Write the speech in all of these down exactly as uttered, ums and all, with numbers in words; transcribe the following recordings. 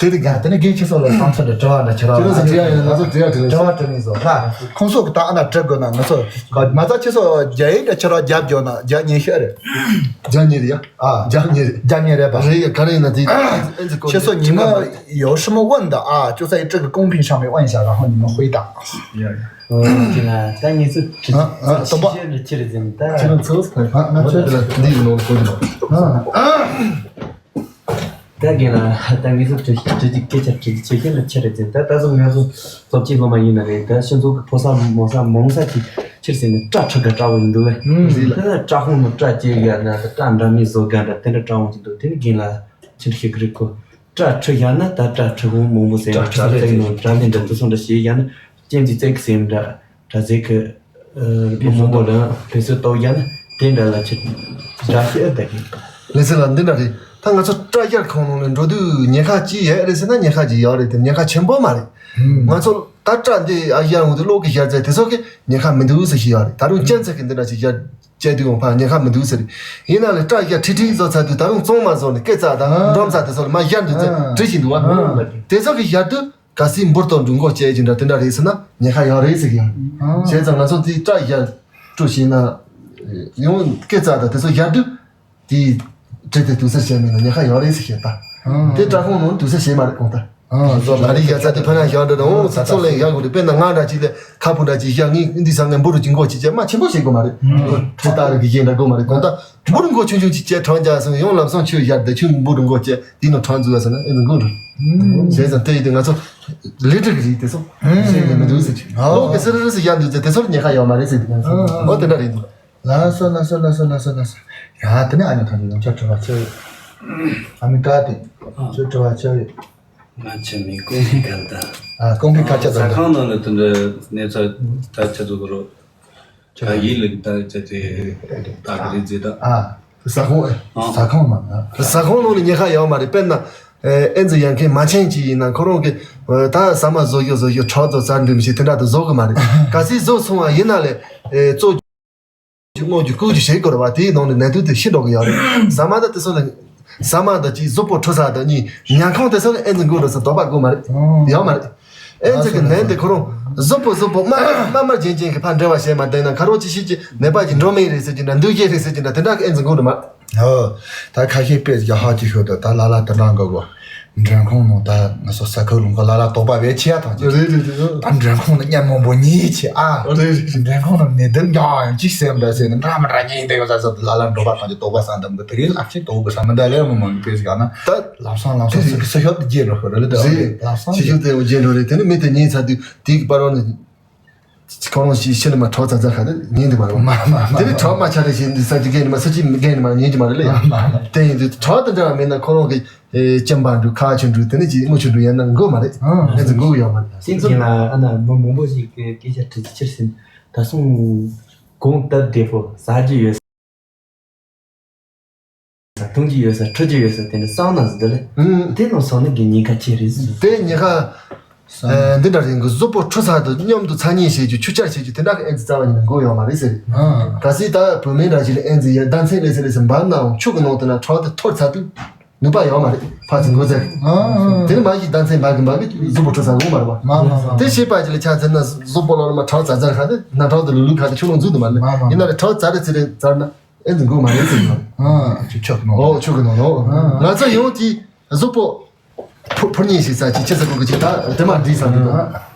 དེ་རིགས་ཀྱང་དེ་ནི་རྒན་ཁྱེད་ཚོ་ལ་བསམ་ཚུལ་འདྲ་དྲི་བ་འདྲ་ཁྱེད་རང་ཁྱེད་རང་ཚོ་དྲི་ཡ་ཡོད་ན་ང་ཚོ་དྲི་ཡ་དྲི་ལེ། དྲི་བ་དྲི་ནས་བཟོ་ལ་ཁོང་ཚོ་གི་ད་ཨ་ན་དྲི་དགོས་ན་ང་ཚོ་མ་རྩ་ཁྱེད་ཚོ་རྒྱ་ཡིག་འདྲ་ཁྱེད་རང་རྒྱབ་རྒྱོ་ན་རྒྱ་ཉན་ཤེས་རེད། རྒྱ་ཉན་རེད་ཡ། ཨ། རྒྱ་ཉན་རེད། རྒྱ་ཉན་རེད་པ། རེད་ཡ། ག་རེ་ཡིན་ན་དེ་ཨེ་ཙི་ཁྱེད་ཚོ་ཉི་མ་有什么问的啊，就在这个公屏上面问一下，然后你们回答。 ཡ་ཡ། ཨ། དེ་ལ་ད་ངེད་ཚོ་དྲི་ཨ་ཨ་སྟོན་པ། ཆེ་ཤོས་ལ་ཁྱེད་རེད་ཟེར་ནས་ད། ཁྱེད་རང་ཚོ་ཨ་ང་ཚོའི་དེ་ལ་འདི་ཡིན་ནོ་གོ་འདུག་ཨ། ད་རྒན་ལགས་ད་ངེད་ཚོ་དྲི་དྲི་དེ་སྐད་ཆ་དྲི་དེ་ཆེ་ཤོས་ལ་ཁྱེད་རེད་ཟེར། ད་ད་གཟོད་ང་ཚོ་སློབ་ཆེན་སློབ་མ་ཡིན་ན་རེད། ད་སྤྱི་ཚོགས་ཀྱི་ཕོ་གསར་མོ་གསར་མང་ས་ཅིག་ཁྱེད་ཟེར་ནས་སྐྲ་འཁྲུ་ག་སྐྲ་བོ་ཡིན་འདུག་བས། ད་ལ་སྐྲ་ཁུང་ནང་སྐྲ་སྐྱེ་ཡ་ན་ད་སྐྲ་འདྲ་མིན་བཟོ་ག་འདྲ་དེ་འདྲ་སྐྲ་བོ་ཅིག་འདུག་དེ་ནི་རྒན་ལགས་ཁྱེད་ཤེས་ཀྱི་རེད་གོ། སྐྲ་འཁྲུ་ཡ་ན་ད་སྐྲ་འཁྲུ་ཁུང་མང་པོ་ཟེར་ནས་སྐྲ་ཚེག་ནང་སྐྲ་ལེན་འདྲ་དུ་སོང་འདྲ་བྱེད་ཡ་ན་སྐྱེམས་ཀྱི་རྩེག་ཟེར་འདྲ་སྐྲ་ཚེག་གི་མི་མང་པོ་ལ་ཕན་སོ་ཏོག་ཡ་ན་དེ་འདྲ་ལ་ཆེ་འདྲ་ཤེས་ཨ་ད་གི། ལེ་ཚན་ལ་འདི་འདྲ་རེད། ད་ང་ཚོ་སྐྲ་བཞར་ཁང་ནང་ལ་འགྲོ་དུས་ཉེན་ཁ་ཅི་ཡོད་རེད་ཟེར་ན་ཉེན་ཁ་ཅི་ཡོད་རེད་དེ་ཉེན་ཁ་ཆེན་པོ་མ་རེད། ང་ཚོ་ད་སྐྲ་འདི་ཨ་བཞར་འོང་དུས་གློག་གི་བཞར་རྩལ་དེ་ཚོ་གི་ཉེན་ཁ་མི་འདུག་ཟེར་ཤེས་ཡོད་རེད། ད་རུང་སྐྱེམས་ཚེག་གི་འདི་འདྲ་ཞིག་བཞར་བྱས་དུས་ཡོང་ཕ་ཉེན་ཁ་མི་འདུག་ཟེར། ཡིན་ན་ལས་སྐྲ་བཞར་ཁྲིག་ཁྲིག་བཟོ་ཚར་དུས་ད་རུང་གཙང་མ་བཟོ་ནས་སྐེ་རྩ་དང་འགྲམ་རྩ་དེ་ཚོ་ལ་མ་བཞར་འདུག་ཚེ་བྲི་བཞིན་འདུག་བ། དེ་ཚོ་གི་བཞར་དུས་གལ་སྲིད་འབུར་དང་འབྲུ་མགོ་བཅད་ཀྱི་འདྲ་དེ་འདྲ་རེད་ཟེར་ན་ཉེན་ཁ་ཡོད་རེད་ཟེར་གི་ཡོད་རེད། བྱས་ཙང་ང་ཚོ་དེ་སྐྲ་བཞར་སྤྲོ་ཤེས་ན་ཡང་སྐེ་རྩ་དང་དེ་ཚོ་བཞར་དུས་དེ་བྲི་དེ་དུག་སེལ་བྱས་མེད་ན་ཉེན་ཁ་ཡོད་རེད་ཟེར་བཤད་ད། དེ་སྐྲ་ཁུང་ནང་དུག་སེལ་བྱས་མ་རེད་གོང་ད། ཨ་ཟོ་ལ་རི་ཡ་ཚ་དེ་ཕ་ན་ཞག་འགྲོ་དང་ཚ་ཚོ་ལས་ཡག་གོ་རེད། དཔེར་ན་ང་འདྲ་ཅིག་ལས་ཁ་ཕུ་འདྲ་ཅིག་ཡ་ངའི་འདི་ས་ངའི་འབུ་རུ་ཅིག་མགོ་ཅིག་བཅད་མ་ཆེན་པོ་བྱེད་དགོས་མ་རེད། ཁྲི་ཏ་རི་གི་ཡན་འདྲ་དགོས་མ་རེད་གོང་ད། འབུ་རུ་མགོ་ཆུང་ཆུང་ཅིག་བཅད་གྲང་རྒྱག་སོང་ཡང་ལམ་སང་ཆུ་བཞར་དེ་ཆུ་འབུ་རུ་མགོ་བཅད་དེ་ནང་གྲང་འཛུལ་བ་སོང་ན་ཨེ་འཛུ་མགོ་འགྲོ། བྱས་ཙང་དེ་ཡིན་དུས་ང་ཚོ་ལི་ཏྲི་གི་རིགས་དེ་ཚོ་བཤད་ནས་མི་འདུག་ཟེར་གྱི། ཨོ་གི་སི་རི་རི་སི་ཡར་འདུག་ཟེར་དེ་ཚོར་ཉེན་ཁ་ཡོད་མ་རེད་ཟེར་གྱི། ཨོ་དེ་འདྲ་རེད་འདུག་ལགས་སོ་ལགས་སོ་ལགས་སོ་ལགས་སོ་ལགས་སོ། ཡ་དེ་ནས་ཨ་ནི་ཐང་ཆུ་ལམ་ཆ་དྲི་བ་ཆེ་ཡོད། ཨ་མི་ཀ་དེ་ཆུ་དྲི་བ་ཆེ་ཡོད། ང་ཆེ་མི་ཀུན་གྱི་གལ་ད། ཨ་ཀོང་པི་ཁ་ཆ་ཟ་ད་ཁང་ནང་ལ་དེ་འདྲ་གནས་ཚུལ་ད་ཆ་ཚུགས་རོ། ད་ཡིན་ལུགས་ད་ཆ་དེ་ད་གི་རེད་ཟེར་ད། ཨ་ཟ་ཁང་ཨ། ཟ་ཁང་མ་ན་ཟ་ཁང་ནང་ལ་ཉེན་ཁ་ཡོད་མ་རེད། དཔེར་ན་ཨེ་ཨེ་ཛི་ཡང་ཁན་མ་ཆེན་གྱི་ཡིན་ན་ཁོ་རང་གི་ད་ཟ་མ་བཟོ་རྒྱུ་བཟོ་རྒྱུ་ཁྲག་བཟོ་ཟ་འདྲི་མི་ཤེས་དེ་འདྲ་དུ་བཟོ་གི་མ་རེད། གལ་སྲིད་བཟོ་སོང་བ་ཡིན་ན་ལས་ཨེ་གཙོ་རྒྱུ་སྔོ་རྒྱུ་བསྐུ་རྒྱུ་བྱེད་དགོས་རེད་བ། དེའི་ནང་ནས་ནད་དུག་དེ་ཤི་འགྲོ་གི་ཡོད་རེད། ཟ་མ་ད་དེ་ཚོ་ལ་ཟ་མ་ད་ཅིག་གཟུགས་པོ་འཁྲུ་ས་ད་གཉིས་ཉལ་ཁང་དེ་ཚོ་ལ་ཨེ་ཛི་འགོས་འགྲོ་ས་དོགས་པ་དགོས་མ་རེད། ཡོད་མ་རེད། ཨེ་ཙི་གི་ནད་འདི་ཁོ་རང་གཟུགས་པོ་གཟུགས་པོ་དམར་དམར་དམར་རྗེན་རྗེན་གི་ཕར་འབྲེལ་བ་བྱས་མ་བསྡད་ན་ཁ་རོག་ཅི་ཤེས་ཀྱི་ནད་པ་གི་འགྲོ་མེད་རེད་ཟེར་གྱི་འདྲ་འདུག་རྒྱས་རེད་ཟེར་གྱི་འདྲ་དེ་འདྲ་གི་ཨེ་ཙི་འགོ་འགྲོ་མ། ཨོ། ད་ཁ་ཤས་དཔེ་ཡག་ཧ་ཅིག་ཤོད་དོ་ད་ལ་ལ་དེ་འདྲ་འགོ་གོ། མགྲོན་ཁང་ནང་ད་ང་ཚོ་ས་ཁུལ་ལུང་གོ་ལ་ལ་དོགས་པ་བས་ཆེ་ཡ་ཐང་ཆེ། རེད་རེད་རེད། ད་མགྲོན་ཁང་ནང་མཉམ་མང་པོ་ཉིད་ཆེ་ཨ། རེད་རེད། མགྲོན་ཁང་ནང་ནས་དེ་འགའ་ཡང་ཅིག་སེམས་འདྲ་ཟེར་ནས་འདྲ་མི་འདྲ་ཉིད་འདེགས་ས་ཚོ་ལ་ལ་འགྲོ་པ་ཐང་ཆེ་དོགས་པ་ས་འདམ་གི་དེ་གའི་ལག་ཆེ་དོགས་གི་ས་མི་འདྲ་ལས་མི་མང་གི་དཔེ་ཞིག་ཡང་ན། ད་ལམ་སང་ལམ་སང་སུ་གི་སུ་ཤོད་དེ་རྒྱས་འགྲོ་ཤོད་རེད་ལ་ལ་དེ་ལམ་སང་ཤི་ཤུགས་དེ་རྒྱས་འགྲོ་རེད། དེ་ནི་མི་དེ་ཉིད་ཚ་དུས་དེའི་བར་བ་ནི། ཁོ་རང་ཞིག་ཤི་ནི་མ་ཁྲག་ཙག་ཙག་ཁ་དེ་ཉན་དུ་མ་རུང་། མ་མ་མ་དེ་ནི་ཁྲག་མ་ཆ་རེ་ཞིག་འདི་ས་ཅི་རྒན་ནི་མ་ས་ཅི་རྒན་ནི་མ་ཉན་གྱི་མ་རེད་ལ་ཡང་། དེ་ཡིན་དུས་ཁྲག་དེ་འདྲ་བ་མེད་ན་ཁོ་རང་གི་ཨེ་སྐྱེམས་པ་འགྲོ་ཁ་ཆུ་འགྲོ་དེ་ནི་ཅི་དངུལ་ཆུ་འགྲོ་ཡན་ན་འགོ་མ་རེད། ཨེ་ཙི་འགོ་གི་ཡོད་མ་རེད། དེ་ཚོ་རྒན་ལ་ཨ་ན་མི་མང་པོ་ཞིག་གི་སྐད་ཆ་དྲི་ཅི་ཕྱིར་ཟིན་ད་སོང་གོང་སྟབས་བདེ་པོ་ཟ་རྒྱུ་ཡོད། འཐུང་རྒྱུ་ཡོད་ས་འཁྲུ་རྒྱུ་ཡོད་ས་དེ་འདྲ་གསང་ན་ཟི་འདི་ལས། ཨང་། དེ་ནང་སོང་ནི་གི་ཉེན་ཁ་ཆེ་རེད་ཟེར། དེ་ཉེན་ཁ་ཨ་འདི་འདྲ་རེད། གཟུགས་པོ་འཁྲུ་ས་དང་མཉམ་དུ་ཚ་ཉེན་བྱེད་རྒྱུ་ཆུ་སྐྱར་བྱེད་རྒྱུ་དེ་འདྲ་གི་ཨེ་ཙི་རྩ་བ་ཉིད་ནས་འགོ་ཡོད་མ་རེད་ཟེར། ཨང་། གལ་སྲིད་ད་བུད་མེད་འདྲ་ཞིག་ལ་ཨེ་ཙི་ཡ་ཟླ་མཚན་ལས་ཟེར་ལས་ཟེར་འབར་ནའང་ཆུ་གི་ནང་དུ་ན་ཁྲག་དེ་འཐོར་ཚར་དུས་ནུས་པ་ཡོད་མ་རེད། ཕར་ཚུར་འགོ་ཚར། ཨང་། དེ་ནི་མ་གཞི་ཟླ་མཚན་འབར་གི་འབར་གི་གཟུགས་པོ་འཁྲུ་ས་འོང་མ་རེད་བ། མ་མ་མ། དེ་བྱེད་པ་ཅིག་ལ་ཆ་ཚང་ན་གཟུགས་པོ་ལ་ལ་མ་ཁྲག་ཙག་ཙག་ཁ་དེ་ན་ཁྲག་དེ་ལུ་ལུ་ཁ་དེ་ཆུ་ལོང་འཛུལ་དུ་མ་རེད། མ་མ། ཡིན་ན་ལ་ཁྲག་ཙག་རེ་ཙི་རེ་ཙར་ན། ཨེ་ཙི་འགོ་མ་རེད་ཟེར་གྱི་ཡོད། ཨ་ཅིག་ཆོག་གི་ནོ། ཨོ་ཆོག་གི་ནོ་ནོ། ང་ཚོ་ཡང་དེ་གཟུགས་པོ་ཕུ་ཕུར་ཉིན་ཞིག་ས་ཅིག་ཆེ་ས་གོ་གི་ཅིག་ད་དེ་མ་འདྲིས་ས་འདུག་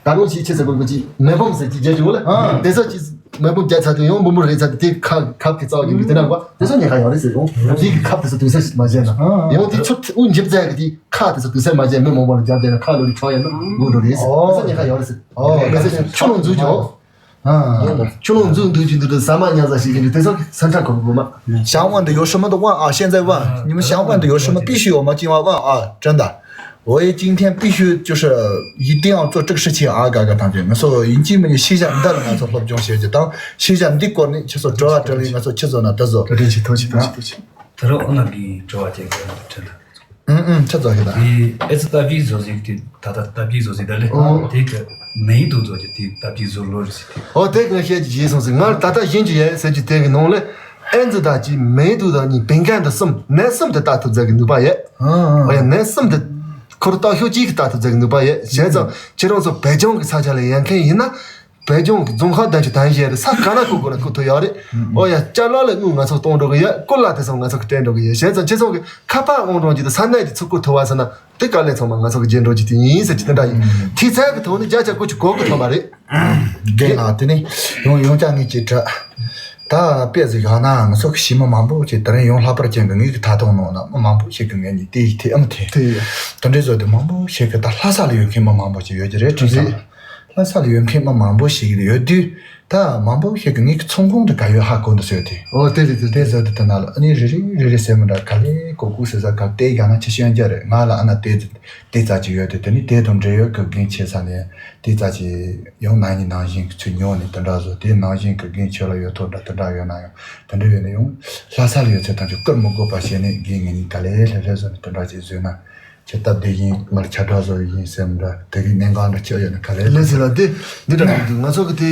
ད་རུང་ཞིག་ཆེ་ས་གོ་གི་ཅིག་མེ་ཕོམ་ཟེར་ཅིག་རྒྱག་རྒྱུ་ལ་དེ་ས་ཅིག་མེ་ཕོམ་རྒྱག་ཚར་དུས་ཡང་འབུམ་འབུམ་རེད་ཚར་དུས་དེ་ཁ་ཁབ་ཀྱི་རྩ་བ་ཡིན་གི་དེ་ན་གོ་དེ་ས་ཉེན་ཁ་ཡོད་རེད་ཟེར་ཡོང་། དེ་གི་ཁབ་དེ་ས་དུས་ས་མ་བྱས་ན་ཡང་དེ་ཚོ་དབུ་འཇིབ་ཚད་གི་དེ་ཁ་དེ་ས་དུས་ས་མ་བྱས་མི་མང་པོ་ལ་རྒྱབ་བསྡད་ན་ཁ་ལོ་རི་ཁྲོ་ཡ་ན་འགུལ་འགྲོ་རེད་ཟེར་དེ་ས་ཉེན་ཁ་ཡོད་རེད་ཟེར། ཨོ་དེ་ས་ཆུ་ལོང་འཛུལ་ཀྱང་ཨ། ཁྱོད་རང་འཛུལ་འདུག་ཅི་འདུག་ཟ་མ་ཉལ་ས་ཞིག་ཡིན་དུས་དེ་ཚོ་གི་ས་ཁྲ་གོ་གོ་མ། 想问的有什么的问啊？现在问，你们想问的有什么必须有吗？今晚问啊，真的。我也今天必须就是一定要做这个事情啊，嘎嘎当真。我说，引进们写下，你带了我说，录用写的，当写下你的过呢，就说这这里，我说，就说那，他说，对不起，对不起，对不起，对不起。 ད་རུང་ཨོ་ན་གི་དྲི་བ་དེ་ག་དྲན་ད། ཨུམ་ཨུམ་ཆ་ཚང་ཞིག་ད། དེ་ཨེ་ཙི་སྟབས་ཀྱིས་བཟོ་ཟིག་དེ་ད་ལྟ་སྟབས་ཀྱིས་བཟོ་ཟིག་ད་ལེ། ཨོ། དེ་ག་མེ་ཡིས་དུ་བཟོ་རྒྱུ་དེ་སྟབས་ཀྱིས་བཟོ་ལོ་རེད་ཟེར་དེ། ཨོ་དེ་ག་བཤད་ཀྱི་བྱས་སོང་ཟེར་ང་ད་ལྟ་ཤེས་ཀྱི་ཡོད་ཟེར་གྱི་དེ་གི་ནང་ལས་ཨེ་ཙི་ད་ཀྱི་མེ་ཡིས་དུ་ད་གཉིས་བེང་ཀན་དུ་གསུམ་ནད་གསུམ་དེ་ལྟ་ཐུབ་ཟེར་གི་ནུས་པ་ཡོད། ཨོ་ཡ་ནད་གསུམ་དེ། ཁོ་རང་སྟོབས་ཤུགས་གཅིག་གིས་ལྟ་ཐུབ་ཟེར་གི་ནུས་པ་ཡོད། བྱས་ཙང་ཁྱེད་རང་ཚོ་བོད་ལྗོངས་ཀྱི་ས་ཆ་ལ་ཡོད་མཁན་ཡིན་ན། བོད་ལྗོངས་ཀྱི་རྫོང་ཁག་བདུན་ཅུ་དོན་བཞི་རེད། ས་ག་ན་བསྐོར་དགོས་ན་བསྐོར་ཐུབ་ཡོད་རེད། ཨོ་ཡ། ཅ་ལག་ལ་དངུལ་ང་ཚོ་གཏོང་འགྲོ་གི་ཡོད། བསྐོར་གླ་དེ་ཚོ་ང་ཚོ་གིས་སྤྲད་འགྲོ་གི་ཡོད། བྱས་ཙང་ཁྱེད་ཚོ་གིས་ཁ་པར་དབང་དུ་བྱས་ཏེ་ས་གནས་ཀྱི་ཚུར་བསྐོར་ཐུབ་པ་ཟེར་ན། དེ་དཀའ་ལས་ཚང་མ་ང་ཚོ་གིས་འཇལ་འགྲོ་རྒྱུ་དེ་ཡིན་ཟེར་གྱི་དེ་འདྲ་ཡིན། འཐུས་ཚང་གི་ཐོག་ནས་བརྒྱ་ཆ་དགུ་བཅུ་གོ་དགུ་ཐོན་པ་རེད། རྒན་ལགས། དེ་ནས་ཡང་ཡང་བསྐྱར་ངས་ཅིག་དྲི། ད་དཔེ་ཟིག་བཞག་ན་ང་ཚོ་གི་གཞས་མ་མང་པོ་ཞིག་དེ་རིང་ཡང་ལྷག་པར་ཅན་གྱི་ངའི་གི་ཐད་གཏོང་ནང་ན་མི་མང་པོ་ཞིག་གིས་ངས་ནི་དེ་ཡིག་དེ་ཨེ་མི་ཐེ་དེ་ཡིན། དེ་འདྲའི་བཟོ་དེ་མང་པོ་ཞིག་གིས། ད་ལྷ་ས་ལ་ཡོད་མཁན་མི་མང་པོ་ཞིག་ཡོད་ཀྱི་རེད། དྲན་ས་རེད། ལྷ་ས་ལ་ཡོད་མཁན་མི་མང་པོ་ཞིག་ཡོད་དུས། ད་མང་པོ་ཞིག་གིས་ངའི་གི་ཚོང་ཁང་དེ་ག་ཡོད་ཧ་གོ་འདུག་ཟེར་ཏེ། ཨོ་དེ་རེད། དེ་དེ་རེད། ཟེར་དུས་དེ་ན་ལ་ཨ་ནི་རེ་རེ་རེ་རེ་ཟེར་མི་འདྲ། ག་ལེ་གོ་གོ་ཟེར་ས་ག་དེ་ཡང་ན་ཆེ་ཤོས་རྒྱ་རེད། ང་ལ་ཨ་ན་དེ་དེ་ཙ་ཅིག་ཡོད་དེ། དེ་ནི་དེ་དང་འབྲེལ་ཡོད་གི་རྒན་ཆེ་ས་ནས་དེ་ཙ་ཅིག་ཡང་ན་ནིང་ནང་བཞིན་གི་ཚུལ་ཉོ་ནས་དེ་འདྲ་བཟོ། དེ་ནང་བཞིན་གི་རྒན་ཆེ་ལ་ཡོད་ཐོག་འདྲ་དེ་འདྲ་ཡོད་ན་ཡང་། དེ་འདྲ་ཡོད་ན་ཡང་ལྷ་ས་ལ་ཡོད་ཚད་ཐམས་ཅད་བསྐུར་མི་དགོས་པ་བྱས་ནས་རྒན་ངེད་གཉིས་ག་ལེ་ལྷེབ་ལྷེབ་བཟོ་ནས་དེ་འདྲ་ཅིག་བཟོས་ན། ཁྱེད་སྟབས་བདེ་ཡིན། མར་ཁྱབ་བསྒྲགས་བཟོ་ཡིན་ཟེར་འདྲ། དེ་གི་གནད་འགག་འདྲ་ཆགས་ཡོད་ན་ག་ལེ་ལེ་ཟེར་ལ། དེ་འདི་འདྲ་མི་འདུག་ང་ཚོ་གི་དེ་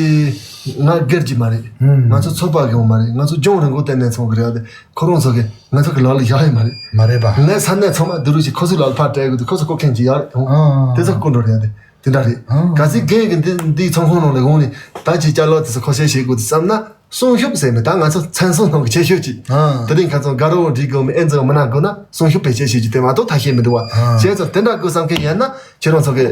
ང་སྒེར་གྱི་མ་རེད། ང་ཚོ་ཚོགས་པ་གི་ཡོང་མ་རེད། ང་ཚོ་ལྗོངས་རིན་གོང་ལྟེ་གནས་ཚང་གི་རེད་དེ། ཁོ་རང་ཚོ་གི་ང་ཚོ་གི་ལག་ལ་བཞག་ཡོད་མ་རེད། མ་རེད་པ། ངས་ས་གནས་ཚང་མ་བསྡུ་རུབ་བྱས་ཁོ་ཚོའི་ལག་ལ་ཕར་སྤྲད་དགོས་དུས། ཁོ་ཚོ་བསྐུར་མཁན་ཅིག་ཡོད་རེད། ཨང་། དེ་ཚོ་བསྐུར་འགྲོ་རེད་དེ། དེ་འདྲ་རེད། ཨང་། གལ་སྲིད་རྒན་གི་འདི་འདིའི་ཚོང་ཁང་ནང་ལ་ཡོང་ནས་ད་ཅིག་ཅ་ལག་དེ་ཚོ་ཁ་ཤས་བྱེད་དགོས་དུས་བསམ་ན། སྲུང་སྐྱོབ་ཟེར་ནས་ད་ང་ཚོ་མཚན་སྲུང་ནང་གི་ཆེ་ཤོས་ཅིག་ཨ། དེ་རིང་ཁ་སང་དགའ་རོགས་འགྲིག་གི་མི་ཨེ་འཛིན་མི་ན་དགོས་ན་སྲུང་སྐྱོབ་བེད་སྤྱོད་བྱེད་རྒྱུ་དེ་མ་གཏོགས་ཐབས་ཤེས་མི་འདུག་བ། ཨ། བྱས་ཙང་དེ་འདྲ་དགོས་བསམ་མཁན་ཡོད་ན་ཁྱེད་རང་ཚོ་གི་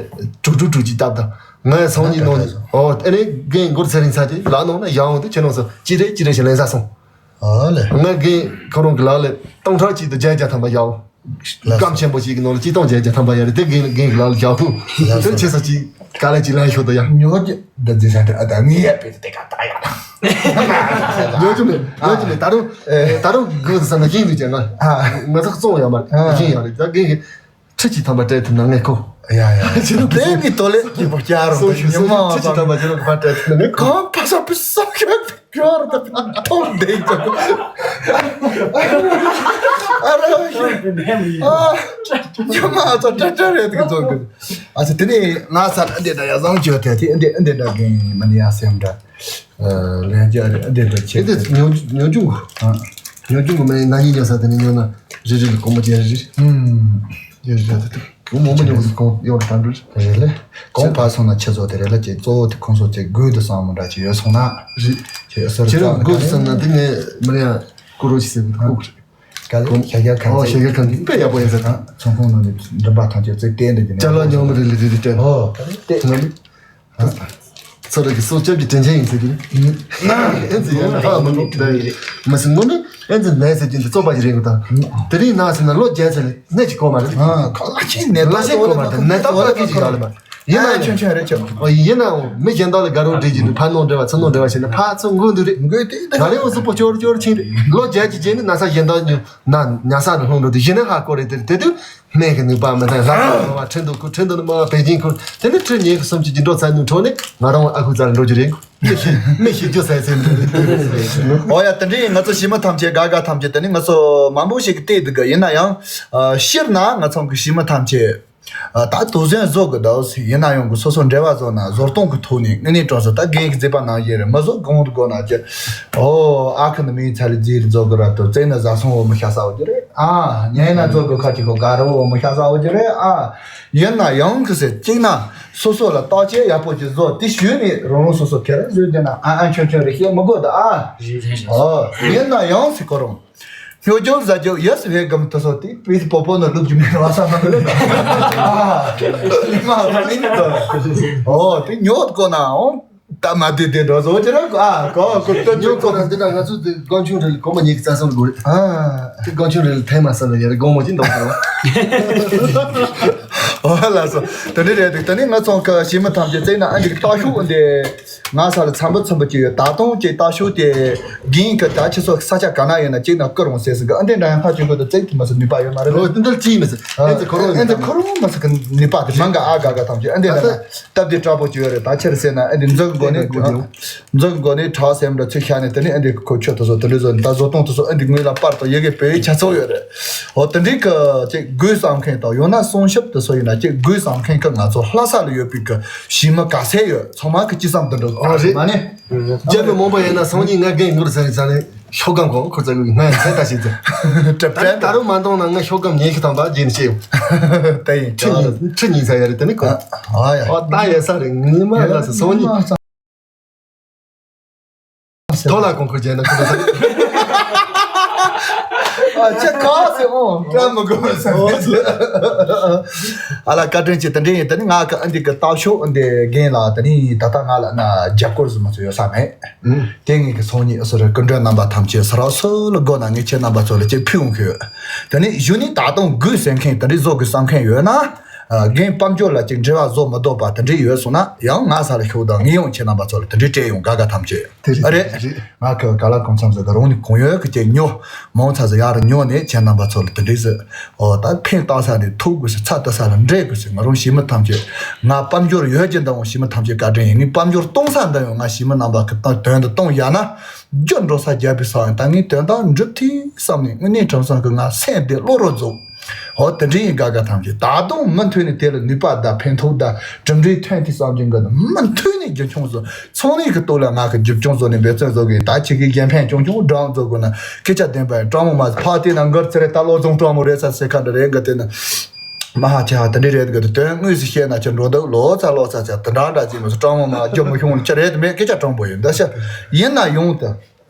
དྲུག་དྲུག་དྲུག་ཅིག་བཏབ་དང་། ངས་སང་ཉིན་གནངས་ཉིན། ཨོ་ཨ་ནི་རྒན་མགུར་ཚེ་རིང་ཚ་ཅིག་ལག་ནང་ན་བཞག་འོང་དུས་ཁྱེད་རང་ཚོ་ཅི་རེད་ཅི་རེད་ཞེས་ལན་ས་སོང་། ཨ་ལེ། ངས་རྒན་ཁོ་རང་གི་ལག་ལ་སྟོང་ཕྲག་གཅིག་དང་བརྒྱད་བརྒྱ་ཐམ་པ་བཞག་འོང་། སྐམ་ཆེན་པོ་ཞིག་གི་ནང་ལ་ཆིག་སྟོང་བརྒྱད་བརྒྱ་ཐམ་པ་ཡོད་རེད། དེ་རྒན་རྒན་གྱི་ལག་ལ་བཞག་ཁུངས་དེ་ཆེ་ས་ཅིག་དཀའ་ལས་ཅིག་ལན་ཤོར་དུ་ཡང་། ཉོ་རྒྱུ་འདི་རྫི་ས་འདི་ཨ་ད་ངའི་ཡ་པེ་དེ་ག་ད་ཡ་ད། ཉོ་རྒྱུ་མེད། ཉོ་རྒྱུ་མེད། ད་རུང་ད་རུང་དགོས་ཟེར་ན་ཤིང་འདུག་ཅེ་ན། ང་ཚོ་བཙོང་ཡོད་མ་རེད། ཤིང་ཡོད་རེད། ད་རྒན་གྱི་ཁྲི་གཅིག་ཐམ་པ་སྤྲད་ཐུབ་ན་ངས་ཁོ། ཡ་ཡ། ཁྱེད་ཚོ་དེ་ནི་དོ་ལེ་སྐྱིད་པོ་སྐྱ་རོ་སོ་ཞུ་ཉི་མ་སོ་ཁྲི་གཅིག་ཐམ་པ་ཁྱེད་ཚོ་ག་པར་སྤྲད་ཐུབ་ན་ངས་ཁོ། གང་ཕ་ས་པི་སོ་ཁྱོད། ཀྱོར་དུ་ཐོག་འདེགས་ཀྱོར། ཨ་ར་ཨ་ཉི་མ་ཚོ་ཏྲ་ཏྲ་རེད་འདུག་ཚོ་འདུག་ཨ་ཚ་དེ་ནས་ང་ས་ཨ་འདི་འདྲ་ཡ་བཟང་ཅོ་དེ་དེ་ཨ་འདི་ཨ་འདི་འདྲ་གིན་མ་ནི་ཡ་སེམས་འདྲ། ལན་རྒྱ་རེད། ཨ་འདི་འདྲ་ཆེ། ཨེ་འདི་ཉོ་ཉོ་ཆུང་གོ་ཨ། ཉོ་ཆུང་གོ་མ་ཡིན་ན་ཉིན་ཉོ་ས་དེ་ནས་ཉོ་ན་རི་རི་ལ་གོང་མ་རྒྱ་རི་རི། ཨུམ། རྒྱ་རི་ར་དེ་དེ། གོང་མོ་མོ་ཉོ་གི་གོང་ཡོང་དང་འགྲུལ། རེད་ལེ། གོང་ཕར་སོང་ན་ཆེ་ཚོ་དེ་རེད་ལ་ཅེ་གཙོ་བོ་དེ་ཁོང་ཚོ་ཅེ་དགོས་དུ་བསམ་མོ་འདྲ་ཅིག་ཡོད་སོང་ན། རེད། ཅེ་ཨ་སོར་ཁྱེད་རང་དགོས་དུ་བསམ་ན་དེ་ངས་མི་རེ་ཡང་ཀུ་རོ་ཞིག་ཟེར་གི་ཁུག་རེད། ག་ལེ་ཤ་རྒྱ་ཁང་ཨོ་ཤ་རྒྱ་ཁང་དེ་དཔེ་ཡག་པོ་ཡིན་ཟེར་དང་། ཚོང་ཁང་ནང་ནས་འདྲ་འབག་ཐང་ཅེ་ཙེ་བསྟན་འདི་གི་ནས། ཅ་ལག་ཉོ་མི་རེ་ལི་རེ་རེ་སྤྲད། ཨོ་ག་ལེ་བལྟས། ང་ལི། ཚོ་ར་གི་སྲོག་སྐྱབས་ཀྱི་དྲིན་ཆེན་ཡིན་ཟེར་གྱི་རེད། ཨེ་ཙི་ཡང་ཧ་མི་ནོ་དེ་མ་སྲིད་ངོ་མས་ཨེ་ཙི་ནས་ཟེར་གྱི་འདི་བཙོག་པ་ཞིག་རེད་གོ་ད། དེ་རིང་ན་ཟེར་ན་ལོ་བརྒྱད་ཚེ་ལས་གནས་ཀྱི་གོ་མ་རེད། ཨ་ཁ་ལ་ཆེན་ནས་ལ་ཆེན་གོ་མ་རེད། ནད་རྟགས་ཕ་གི་ཞིག་ཡོད་ལ་མ་ཡིན་ན་ཡང་ཆོན་ཆོན་རེད་ཆོ། ཡིན་ན་ཡང་མི་གཞན་དག་ལ་དགའ་རོགས་འདྲེས་ཀྱི་འདུག་ཕ་ནོ་འདྲ་བ་ཚུ་ནོ་འདྲ་བ་བྱས་ན་ཕ་ཚུ་འགུལ་འདུག་རེད། འགུལ་དེ་ད་རེ་འོ་སུ་པོ་ཅོར་ཅོར་ཆིན་རེད། ལོ་བརྒྱད་ཀྱི་རྗེས་ནི་ན་ས་གཞན་དག་ཉོ་ན་ཉ་ས་ནས་ལྷུང་འགྲོ་དུས་གཞི་ནས་ཧ་གོ་རེད། དེ་དེ་དུས། སྨན་གྱི་ནུས་པ་མི་འདང་། ལྷ་ཁང་ནང་བ་ཁྲིན་ཏུ་ཁུར། ཁྲིན་ཏུ་ནི་མ་བ་པེ་ཅིན་ཁུར། དེ་ནི་ཁྲི་ཉིས་ཀྱི་སུམ་ཅུ་བརྒྱད་འགྲོ་ཚར་ནུས་ཁྲོ་ནི་ང་རང་ཨ་ཁུ་རྩ་ལ་འགྲོ་རྒྱུ་རེད། མི་ཤི་རྒྱུ་ཟེར་ཟེར་འདུག་ཨོ་ཡ་དེ་འདྲའི་ང་ཚོ་གཞས་མི་ཐམས་ཅད་དགའ་དགའ་ཐམས་ཅད་དེ་ནི་ང་ཚོ་མང་པོ་ཞིག་གིས་བལྟས་འདུག་གི་ཡིན་ན་ཡང་། སྤྱིར་ན་ང་ཚོ་གི་གཞས་མི་ཐམས་ཅད་ད་དུ་ཟན་བཟོ་གི་འདུག་ཡིན་ན་ཡང་གི་སོ་སོ་འབྲེལ་བ་བཟོ་ན་བཟོ་སྟངས་ཀྱི་ཐོག་ནས་དངོས་གནས་དྲང་སོ་ད་རྒན་གྱི་མཛད་པ་ནང་བཞིན་རེད། མི་བཟོ་གང་དུ་དགོས་ན་ཅི། ཨོ་ཨ་ཁུ་ནི་མིང་ཚ་ལི་རྫིར་རྫོགས་གི་ར་ཏོ་བཙན་ན་བཟའ་སོང་འོ་མི་ཤ་ས་འོ་རྒྱུ་རེད། ཨ་ཉན་ན་རྫོགས་གི་ཁ་ཅིག་གོ་དགའ་རོ་འོ་མི་ཤ་ས་འོ་རྒྱུ་རེད། ཨ་ཡིན་ན་ཡང་ཁུ་སེ་གཅིག་ན་སོ་སོ་ལ་བརྟག་དཔྱད་ཡག་པོ་ཅིག་བཟོ་དེ་ཞུས་ནས་རང་རང་སོ་སོ་ཁེར་བཟོས་བསྡད་ན་ཨ་ཨ་ཆོན་ཆོན་རེ་བཤད་མི་དགོས་ད། ཨ་ཨོ་ཡིན་ན་ཡང་སི་ཁོ་རང་། སྨྱོ་སྦྱོར་ཟ་རྒྱུ་ཡོད་སི་བས་གམ་དུ་སོ་དེ་པི་སི་པོ་པོ་ནོ་ལུག་རྒྱུ་མེད་བ་ས་མ་གི་ལ་ཨ་ཨ་ཨ་ཨ་ཨོ་དེ་ཉོ་དགོས་ན་ཨོ། ད་མ་དེ་དེ་འགྲོ་བཟོ་ཅི་ར་ཨ་གོ་གོ་ཏོ་ཉོ་ཉོ་གོ་ན་འདི་ན་ང་ཚོ་དེ་ཀོང་ཆུང་རེ་ལ་གོང་མ་ཉིད་ཀྱི་རྩ་སོང་དགོས་རེད། ཨ་དེ་ཀོང་ཆུང་རེ་ལ་ཐེངས་མ་ས་ལ་ཡ་རེ་དགོང་མོ་ཅི་འདོགས་ཟེར་བ། ཨོ་ལ་སོ་དེ་འདྲ་རེད་འདུག་ད་ནི་ང་ཚོ་ཁ་ཞི་མི་ཐམས་ཅད་བཙལ་ན་ཨ་འདི་ཀི་ཏག་ཤུག་འདི་ང་ས་ལ་འཚམ་པོ་འཚམ་པོ་ཅི་ཡོད། ད་དུང་ཅི་ཏག་ཤུག་དེ་རྒན་གི་ད་ཁྱེད་ཚོ་ས་ཆ་ག་ན་ཡོད་ན་ཅིག་ན་བསྐུར་འོང་ཟེར་ཟིན་གི་ཨ་འདི་འདྲ་ཡང་ཧ་ཅིག་གོ་ད་བཙལ་ཐུབ་མ་སོང་ནུས་པ་ཡོད་མ་རེད། ཨོ་དེ་འདྲ་ཅི་མི་སྲིད་ཨ་ཨེ་ཙི་ཁོ་རང་ཨེ་ཙི་ཁོ་རང་མ་སྲིད་གི་ནུས་པ་དེ་མང་ག་ཨ་ག་ག་ཐམས་ཅད་ཨ་འདི་ན་སྟབས་བདེ་དྲག་པོ་ཅིག་ཡོད་རེད། ད་ཁྱེད་ཟེར་ན་ཨ་འདི་མཛོད་ཀྱི་སྒོ་ནས་མཛོད་ཀྱི་སྒོ་ནས་བྲག་སེམས་འདྲ་ཚུར་ཤར་ནས་དེ་ནས་ཨ་འདི་ཁོ་ཆོད་དུ་སོ་དེ་འདྲ་བཟོ་ད་བཟོ་སྟངས་དུ་སོ་ཨ་འདི་ངོས་ལ་པར་དང་ཡི་གེ་བོད་ཡིག་ཆ་ཚང་ཡོད་རེད། འོ་དེ་འདྲའི་གི་ཅིག་དགོས་བསམ་མཁན་དང་ཡང་ན་སྲུང་སྐྱོབ་དུ་སོ་ཡིན་ན། ཅིག་དགོས་བསམ་མཁན་གྱི་ང་ཚོ་ལྷ་ས་ལ་ཡོད་པའི་གི་གཞིས་མི་ག་ཚད་ཡོད། ཚང་མ་གི་ཅི་བསམ་དུ་འགྲོ། ཨོ་རེད། མ་ནི་རྒྱ་མི་མང་པོ་ཡིན་ན་སང་ཉིན་ང་རྒན་ངུར་ཟེར་ཟ་ནས་ཤོག་གམ་གོ་ཁོ་ཚ་གི་ང་ཡང་ཚད་ལྟ་ཞིག་ཟེར། གྲབས་ད་ད་རུང་མ་འདང་ན་ང་ཤོག་གམ་ཉན་ཤི་དང་པ་རྗེས་ནས་བཤད་ཡོང་། ད་ཡིན་ཁྲི་ཉིན་ཁྲི་ཉིན་ས་ཡ་རེད། དེ་ནི་གོ། ཨ་ཡ། ཨོ་ད་ཡ་ས་རེད། ངི་མ་ལ་སོ་སང་ཉིན། ཐོག་ལ་གོང་ཁུར་བྱས་ན་ཁོ་ཚོ། ཨ་ཅེ་ཁ་སེ་འོ་བཀྲ་མི་དགོས་པར་སེ། ཨ་ལ་བཀའ་དྲིན་ཆེ། དེ་འདྲ་ཡིན། དེ་ནི་ང་གི་ཨ་འདི་གི་སྟག་ཤོག་འདི་རྒན་ལ་དེ་ནི་ད་ལྟ་ང་ལ་ན་རྒྱབ་སྐོར་ཟིན་མ་ཚོ་ཡོད་ས་མེད། དེ་ངེད་ཀྱི་ཚོང་ཉིད་སོ་རེ་སྐུ་མགྲོན་རྣམ་པ་ཐམས་ཅད་སོ་ར་སོ་ལ་སྒོ་ན་ངེད་ཁྱེད་རྣམ་པ་ཚོ་ལ་ཅེ་ཕུལ་འོང་གི་ཡོད། དེ་ནི་གཞུག་ནི་ད་དུང་དགོས་ཟེར་མཁན་དེ་འདྲ་བཟོ་དགོས་བསམ་མཁན་ཡོད་ན། རྒན་དཔལ་འབྱོར་ལ་ཅིག་འབྲེལ་བ་བཟོ་མི་འདོད་པ་དེ་འདྲ་ཡོད་སོང་ན་ཡང་ང་ས་ལ་ཤོག་དང་ངས་ཡང་ཁྱེད་རྣམ་པ་ཚོ་ལ་དེ་འདྲ་སྤྲད་ཡོང་། དགའ་དགའ་ཐམས་ཅད་དེ་རེད། ཨ་རེད། དེ་རེད། ང་གི་ག་ལ་གང་འཚམ་ཟེར་ག་རང་ནི་གང་ཡོད་གི་ཅིག་ཉོ། མང་ཚ་ཟེར་ཡར་ཉོ་ནས་ཁྱེད་རྣམ་པ་ཚོ་ལ་དེ་འདྲ་ཟེར། འོ་ད་ཕན་བཏགས་ས་ནས་ཐུག་དགོས་ཟེར། ཚ་ལྟ་ས་ལ་འདྲེས་དགོས་ཟེར། ང་རང་གཞིས་མི་ཐམས་ཅད་ང་དཔལ་འབྱོར་ཡོད་ཀྱི་འདང་གཞིས་མི་ཐམས་ཅད་བཀའ་དྲིན་ཡིན། ངས་དཔལ་འབྱོར་གཏོང་ས་འདང་ཡང་ང་གཞིས་མི་རྣམ་པ་གི་དོན་དུ་གཏོང་ཡ་ན། རྒྱུ་འགྲོ་ས་རྒྱབ་པའི་ས་ཡང་ད་ངས་དོན་དག་འགྲུབ་ཐུབ་བསམ་ནས་དངོས་གནས་དྲང་སྲོང་གི་ང་སེམས་བདེ་བློ་རོ་རྫོགས། འོ་དེ་འདྲའི་ཡིན། དགའ་དགའ་ཐམས་ཅད་ད་དུང་མུ་མཐུད་ནས་དེ་ལ་ནུས་པ་དང་ཕན་ཐོགས་དང་གྲུབ་འབྲས་ཐོན་ཐུབ་བསམ་གྱི་འགི་ནི་མུ་མཐུད་ནས་རྒྱུན་འཁྱོངས་སུ་ཚོང་ལས་ཀྱི་ཐོག་ལ་ང་གི་རྒྱུ་སྐྱོང་བཟོ་ནས་འབད་བརྩོན་བཟོ་གི་ཡིན། ད་ཁྱེད་ཀྱི་གཞན་ཕན་ཆུང་ཆུང་སྦྲང་བཟོ་དགོས་ན་སྐད་ཆ་བདེན་པ་ཡིན། སྤྲང་མོ་མ་ཕ་དེ་ན་འགར་ཚེ་རེ་ད་བློ་བཟང་སྤྲང་མོ་རེད་ས་ཟེར་ཁ་འདྲ་རེད་འགི་དེ་ན་མ་ཧ་ཆེ་ཧ་དེ་འདྲ་རེད་འགི་དེ་དོན་དངོས་སུ་བཤད་ན་ཁྱེད་འགྲོ་འདུག་ལོ་ཙཱ་ལོ་ཙཱ་ཟེར་དེ་འདྲ་འདྲ་ཅིག་མ་སོ་སྤྲང་མོ་མ་རྒྱུ་མི་ཤོང་ལ་ཁྱེད་རེད་དེ་མེད་སྐད་ཆ་དྲང་པོ་ཡིན། འདི་ཤ་ཡིན་ན་ཡོང་དུ།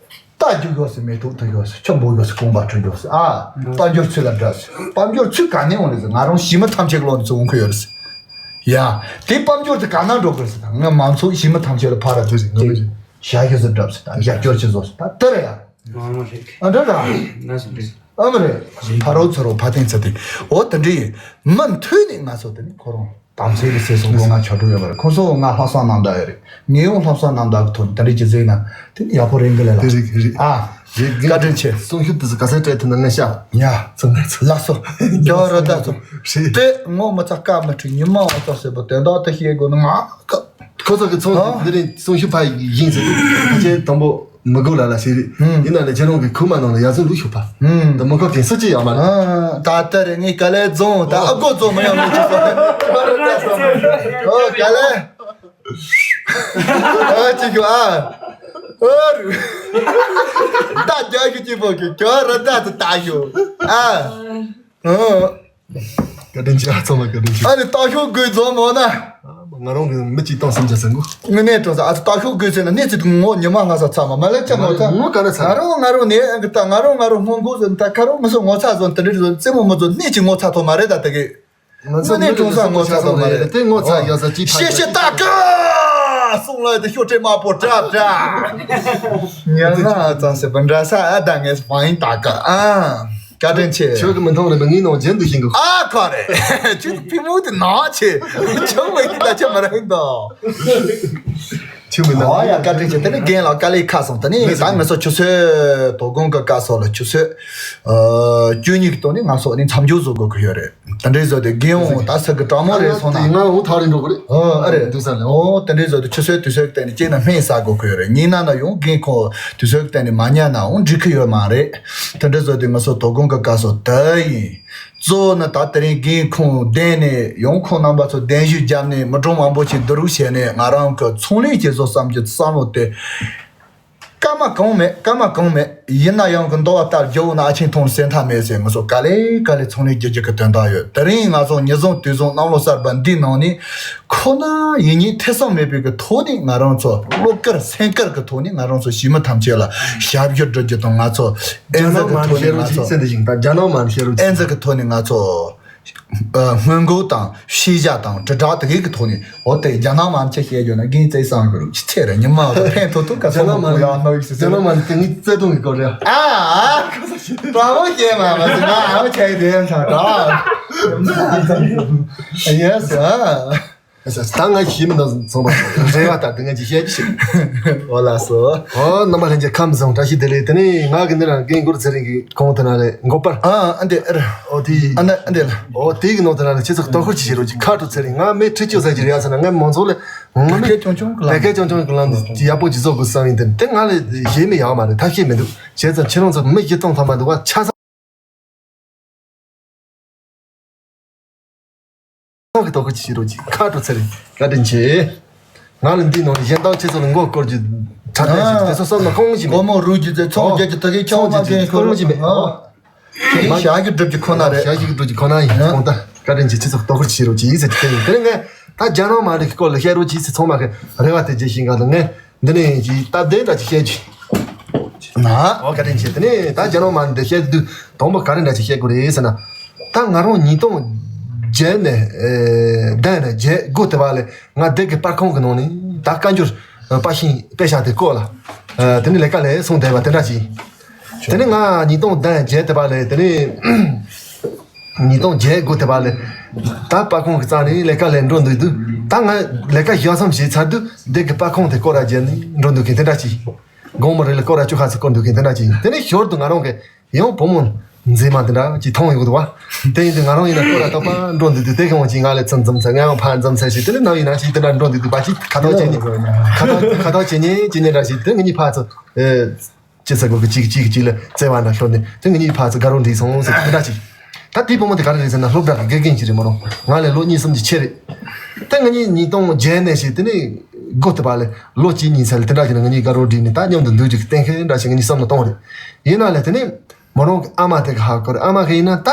རྟ་རྒྱུག་ཡོད་སི་མེ་ཏོག་ཐུག་ཡོད་སི་ཆུ་འབོ་ཡོད་སི་ཀོང་པ་ཁྲུ་ཡོད་སི་ཨ། དཔལ་འབྱོར་ཚུལ་ལ་འདྲ་སི་དཔལ་འབྱོར་ཚུལ་ག་ནས་འོང་ལེ་སི་ང་རང་གཞིས་མི་ཐམས་ཅད་ཀྱི་ལོག་ནས་ཚུལ་འོང་ཁུ་ཡོད་སི། ཡ། དེ་དཔལ་འབྱོར་དེ་ག་ན་འགྲོ་དགོས་སི་ང་མང་ཚོགས་གཞིས་མི་ཐམས་ཅད་ལ་ཕ་ར་དུ་སི་ང་མི་ཞ་ཡོད་སི་འདྲ་སི་ད་རྒྱ་སྐྱོར་ཆེ་བཟོ་སི་ད་དེ་རེད་ཡ། ཨ་འདྲ་ར། ཨ་མི་རེད། ཕ་རོགས་ཚ་རོགས་ཕ་ཐེངས་ཚ་ཐེངས་འོ་དེ་འདྲ་ཡིན། མུ་མཐུད་ནས་ང་ཚོ་དེ་ནི་ཁོ་རང་། དམ་ཚིག་གི་སེམས་སོང་ལོ་ང་ཆོ་འགྲོ་ཡོད་པ་རེད། ཁོ་ཚོ་ང་ལྷག་བསམ་རྣམ་དག་ཡོད་རེད། ངས་ཡང་ལྷག་བསམ་རྣམ་དག་གི་ཐོག་ནས་དེ་འདྲ་ཅིག་གཟིགས་ན་དེ་ནི་ཡག་པོ་རེད་གི་ལེ་ལ། དེ་རེད་གི་རེད། ཨ། རེད་གི། བཀའ་དྲིན་ཆེ། གསུང་ཤུབས་དེ་ཚོ་ག་ཚད་བྲིས་ཐུབ་ན་ངས་ཤ། ཡ། ཚང་མ་ཚོ་ལགས་སོ། རྒྱ་ར་ད་ཚོ། རེད། དེ་ངོ་མི་ཚ་ཀ་མི་ཁྲི་ཉི་མ་འོ་ཚོ་ཟེར་པོ་དོན་དག་དེ་ཤེས་དགོས་ན་ང་ཀ། ཁོ་ཚོ་གི་ཚོང་ཨ། འདི་རིང་གསུང་ཤུབས་ཕ་ཡིན་ཟེར་དུས་ཁྱེད་དང་པོ། མི་དགོས་ལ་ལ་ཞིག་རེད། ཡིན་ན་ལས་ཁྱེད་རང་གི་ཁུག་མ་ནང་ལ་ཡ་ཟུང་ལུག་ཤོག་པ། ད་མི་ཁོ་གན་སུ་ཅི་ཡ་མ་རེད། ད་ལྟ་རེ་ངས་ག་ལེ་རྫོང་ད་ཨ་གོ་རྫོང་མི་ཡང་མི་ཅི་སོ། ཨོ་ག་ལེ། ཨ་ཅི་ཤོ་ཨ། ཨོ་རུ། ད་རྒྱ་ཤུ་ཅི་པོ་གི་གྱོ་ར་ད་ད་ད་ཤོ་ཨ། ཨོ། བཀའ་དྲིན་ཆེ། ཨ་ཚང་མ་བཀའ་དྲིན་ཆེ། ཨ་ནི་སྟག་ཤོག་དགོས་རྫོང་མོ་ན། ང་རང་གི་མི་གཅིག་བཏང་སེམས་ཅན་ཟེར་གོ། དངོས་གནས་དྲང་ས་ཨ་ཚོ་སྟག་ཤོག་དགོས་ཟེར་ན་གནས་ཚུལ་དུ་ངོ་ཉི་མ་ང་ས་ཚ་མ་མ་ལེ་ཅག་ངོ་ཚ། ངོ་ག་ན་ཚ། ང་རང་ང་རང་ནས་ཨ་གི་ད་ང་རང་ང་རང་སྔོན་འགོག་ཟེར་ད་ཁ་རོག་མི་སོ་ངོ་ཚ་ཟོན་དེ་འདྲ་ཟོན་རྩེད་མོ་མི་ཟོན་གནས་གཅིག་ངོ་ཚ་ཐོག་མ་རེད་ད་དེ་གི། ང་ཚོ་དངོས་གནས་དྲང་ས་ངོ་ཚ་ཐོག་མ་རེད། དེ་ངོ་ཚ་ཡ་ས་ཅི་ཤེ་ཤེ་ད་ག་སོང་ལ་དེ་ཤོ་ཏྲེ་མ་པོ་དྲ་དྲ། ཉ་ང་ཙང་སེ་བན་དྲ་ས་ཨ་ད་ངས་བང་ཡིན་ད་ག་ཨ། བཀའ་དྲིན་ཆེ། ཁྱོད་ཀྱི་མི་མཐོང་རེད་པས་ངའི་ནང་རྒྱན་དུ་ཤིང་གི། ཨ་ཁ་རེད། ཁྱོད་ཀྱི་ཕི་མུ་དེ་ནག་ཆེ། ཁྱོད་མི་ཡིན་ད་ཁྱོད་མ་རེད་དོ། ཁྱོད་མི་ནག་ཨ་ཡ་བཀའ་དྲིན་ཆེ། དེ་ནི་རྒན་ལགས་དཀའ་ལས་ཁག་སོང་། དེ་ནི་ད་ང་ཚོ་ཆུ་ཚོད་དོ་དགོང་གི་སྐབས་སོགས་ལ་ཆུ་ཚོད་བཅུ་གཉིས་ཀྱི་སྟོང་ནས་ང་ཚོ་ནི་མཚམས་འཇོག་བཟོ་དགོས་ཀྱི་ཡོད་རེད། དེ་འདྲའི་བཟོ་དེ་རྒན་འོང་ད་ས་གི་གྲང་མོ་རེད་སོང་ན། ང་འོང་ཐག་རིང་འགྲོ་གི་རེད། ཨོ་ཨ་རེད། འདུག་ས་ལ་ཨོ་དེ་འདྲའི་བཟོ་དེ་ཆུ་ཚོད་དུས་ཚོད་གཏན་ནས་གཅིག་ན་སྨན་ཟ་དགོས་ཀྱི་ཡོད་རེད། གཉིས་ན་ན་ཡོང་རྒན་ཁོང་དུས་ཚོད་གཏན་ནས་མ་ཉལ་ན་འོང་འགྲིག་གི་ཡོད་མ་རེད། དེ་འདྲ་བཟོ་དེ་ང་ཚོ་དོ་དགོང་གི་སྐབས་སུ་དེ་ཡིན། གཙོ་བོ་ནི་ད་དེ་རིང་རྒན་ཁོང་བསྡད་ནས་ཡང་ཁོང་རྣམ་པ་ཚོ་གདན་ཞུ་བརྒྱབ་ནས་མི་གྲངས་མང་པོ་ཞིག་བསྡུ་རུབ་བྱས་ནས་ང་རང་གི་ཚོང་ལས་བྱེད་བཟོ་བསམ་གྱི་བསམ་བློ་དེ། སྐར་མ་གང་མེད་སྐར་མ་གང་མེད་ཡིན་ན་ཡང་གི་འདོ་བ་ལྟར་རྒྱུ་བོ་ན་ཨ་ཆེན་མཐོང་སེམས་ཐག་མེད་ཟེར་ང་ཚོ་ག་ལེ་ག་ལེ་ཚོང་ལས་བྱེད་རྒྱུ་གི་དོན་དག་ཡོད། དེ་རིང་ང་ཚོ་ཉི་བཟང་དུས་བཟང་གནམ་ལོ་གསར་པ་འདི་ནང་ནས་ཁོ་ན་ཡིན་ཉིད་ཐེ་ཚོམ་མེད་པའི་གི་ཐོག་ནས་ང་རང་ཚོ་བློ་དཀར་སེམས་དཀར་གི་ཐོག་ནས་ང་རང་ཚོ་གཞིས་མི་ཐམས་ཅད་ལ་ཞབས་ཞུ་སྒྲུབ་རྒྱུ་དང་ང་ཚོ་ཨེ་ཛི་གི་ཐོག་ནས་ང་ཚོ་ཨེ་ཛི་གི་ཐོག་ནས་ང་ཚོ། སྔོན་འགོག་དང་ཤེས་བྱ་དང་དྲིལ་བསྒྲགས་དེ་གའི་གི་ཐོག་ནས་འོ་དེ་རྒྱ་ནག་མ་ཆེ་བཤད་རྒྱུ་ན་རྒན་རྩེ་བཟང་གི་རུ་ཆི་ཚེ་རེ་ཉི་མ་འོ་དེ་ཕན་ཐོགས་ཐུག་ག་རྒྱ་ཚོད་ནག་མ་མ་ཡ་ནོ་ཡིག་སི་རྒྱ་ནག་མ་དེ་ངའི་བརྩེ་དུང་གི་སྐོར་རེད། ཨ་ཨ་དྲང་མོ་བཤད་མ་མ་ཟེར་ན་ཨ་མ་ཆེ་དེ་ཡང་ཆ་དྲང་ཡེ་སི་ཨ། ད་ང་ཞིག་མི་འདང་ཚང་པ་རེ་བ་ལྟར་དུ་ང་ཅིག་བཤད་ཀྱི་ཞིག་འོ་ལགས་སོ། ཨོ་རྣམ་པ་ལྷན་རྒྱས་ཁམས་བཟང་བཀྲ་ཤིས་བདེ་ལེགས། དེ་ནས་ང་གི་འདི་ལ་རྒན་གུ་རུ་ཚེ་རིང་གི་གོང་དེ་ན་ལས་མགོ་པར། ཨ་ཨ་འདི་ཨ་ར། ཨོ་དེ། ཨ་ན་ཨ་འདི་ལ། ཨོ་དེ་གི་ནང་དེ་ན་ལས་ཁྱེད་ཚོ་ལྟ་སྐོར་ཅིག་བྱེད་རོགས་ཀྱི་ཁ་དྲོ་ཚེ་རིང་ང་མེ་ཁྲི་ཅོ་ས་ཅིག་རེད་ཡ་ཟེར་ན་ང་མང་ཚོགས་ལས་ང་མེ་བད་ཀན་ཆུང་ཆུང་གི་ལམ་བད་ཀན་ཆུང་ཆུང་གི་ལམ་དུ་ཡག་པོ་ཅིག་བཟོ་དགོས་བསམ་ཡིན། དེ་དེ་ང་ལས་གཞན་མི་ཡག་མ་རེད། ཐབས་ཤེས་མི་འདུག་བྱས་ཙང་ཁྱེད་རང་ཚོ་མི་བཞི་སྟོང་ཐམ་པ་འདུག་བ་ཆ་ཚང་། ཁོང་གི་དོ་ཁུར་ཅིག་བྱེད་རོགས་གྱིས། ཁ་དྲོ་ཚེ་རིང་། བཀའ་དྲིན་ཆེ། ང་ལ་འདི་ནང་གཞན་དག་ཁྱེད་ཚོ་ལ་མགོ་སྐོར་རྒྱུ་དྲ་ཐག་ཞིག་དེ་ཚོ་བསམ་ན་ཁོང་ཞིག་སྒོར་མོ་རུ་རྒྱུ་དེ་ཚོང་རྒྱག་རྒྱུ་དག་གིས་ཁྱོད་མ་ཁྱོད་ཁྱོད་ཁོང་ཞིག་མེད། ཨོ། ཞག་གི་སྒྲུབ་ཀྱི་ཁོ་ན་རེད། ཞག་གི་སྒྲུབ་ཀྱི་ཁོ་ན་ཡིན། ཁོང་ད་བཀའ་དྲིན་ཆེ། ཁྱེད་ཚོ་དོ་ཁུར་བྱེད་རོགས་གྱིས་ཟེར་གྱི་དེ་ཡིན། དེ་ནས་ངས་ད་རྒྱ་ནག་མ་རིག་གི་སྐོར་ལ་བཤད་རོགས་གྱིས་ཟེར་ཚང་མ་གི་རེ་བ་དེ་རྒྱས་ཤིང་ག་ལ་ངས་འདི་ནས་ཡིན་གྱིས་སྟབས་བདེ་འདྲ་ཅིག་བཤད་རྒྱུ། ན། ཨོ་བཀའ་དྲིན་ཆེ། དེ་ནས་ད་རྒྱ་ནག་མ་འདི་བཤད་དུས་དང་པོ་ག་རེ་འདྲ་ཅིག་བཤད་དགོས་རེད་ཟེར་ན། ད་ང་རང་ཉིས་སྟོང་བརྒྱད་ནས་ཨེ་བདུན་ནས་བརྒྱད་དགུ་དེ་བར་ལ་ང་སྡེ་དགེ་པར་ཁང་གི་ནང་ནས་ད་བཀའ་འགྱུར་པར་ཤིང་དཔེ་ཤག་དེ་བཀོད་ལ། ཨ་དེ་ནས་ལས་ཀ་ལས་སོང་བསྡད་པ་དེ་འདྲ་ཅིག་དེ་ནས་ང་ཉིས་སྟོང་བདུན་བརྒྱད་དེ་བར་ལ་དེ་ནས་ཉིས་སྟོང་བརྒྱད་དགུ་དེ་བར་ལ་ད་པར་ཁང་གི་རྩ་ནས་ལས་ཀ་ལས་འགྲོ་འདུག་དུས། ད་ང་ལས་ཀ་ཞོ་མཚམས་བྱས་ཚར་དུས་སྡེ་དགེ་པར་ཁང་དེ་སྐོར་ར་བརྒྱབ་ནས་འགྲོ་འདུག་མཁན་དེ་འདྲ་ཅིག་དགོང་མོ་རེ་ལ་སྐོར་ར་བཅུ་ཁ་ཚོད་སྐོར་འདུག་མཁན་དེ་འདྲ་ཅིག་དེ་ནས་ཞོར་དུ་ང་རང་གི་ཡང་བུ་མོ་མཛེས་མ་དེ་འདྲ་ཅིག་མཐོང་ཡོང་གི་འདུག་བ། དེ་ཡིན་དུས་ང་རང་ཡིན་ན་སྐོར་ར་ཏག་པ་འགྲོ་འདུག་དུས། དེ་གི་འོང་ཅིག་ང་ལ་ཚུར་འཛོམས་ཚར། ང་ཡང་ཕར་འཛོམས་ཚར་ཞིག་དེ་ནས་ནམ་ཡིན་ན་ཞིག་དེ་འདྲ་འགྲོ་འདུག་དུས་པ་ཅིག་ཁ་ཐག་བྱེད་ཉེ་ཁ་ཐག་ཁ་ཐག་བྱེད་ཉེ་བྱེད་ཉེ་འདྲ་ཞིག་དེ་ང་གཉིས་ཕར་ཚུར་ཨེ། ཅི་ཟེར་དགོས་གི། གཅིག་གིས་གཅིག་གི་གཅིག་ལ་བརྩེ་བ་འདྲ་ཤོར་ནས་དེ་ང་གཉིས་ཕར་ཚུར་དགའ་རོགས་འགྲིག་སོང་ཟེར་དེ་འདྲ་ཅིག་ད་དེའི་བུ་མོ་དེ་ག་རེ་རེད་ཟེར་ན་སློབ་གྲྭ་གི་དགེ་རྒན་ཅིག་རེད་མོ་རང་། ང་ལས་ལོ་གཉིས་གསུམ་གྱི་ཆེ་རེད། དེ་ང་གཉིས་ཉིས་སྟོང་བརྒྱད་ནས་བྱས་དེ་ནས་དགུ་དེ་བར་ལ་ལོ་གཅིག་གཉིས་ཚར་ལ་དེ་འདྲ་ཅིག་ན་ང་གཉིས་དགའ་རོགས་འགྲིག་ནས་ད་མཉམ་དུ་འདུག་རྒྱུ་གི་གཏན་འཁེལ་འདྲ་ཞིག་ང་གཉིས་བསམ་བློ་གཏོང་བ་རེད། ཡིན་ན་ལས་དེ་ནས་མོ་རང་གི་ཨ་མ་དེ་གི་ཧ་གོ་རེད། ཨ་མ་གི་ཡིན་ན་ད་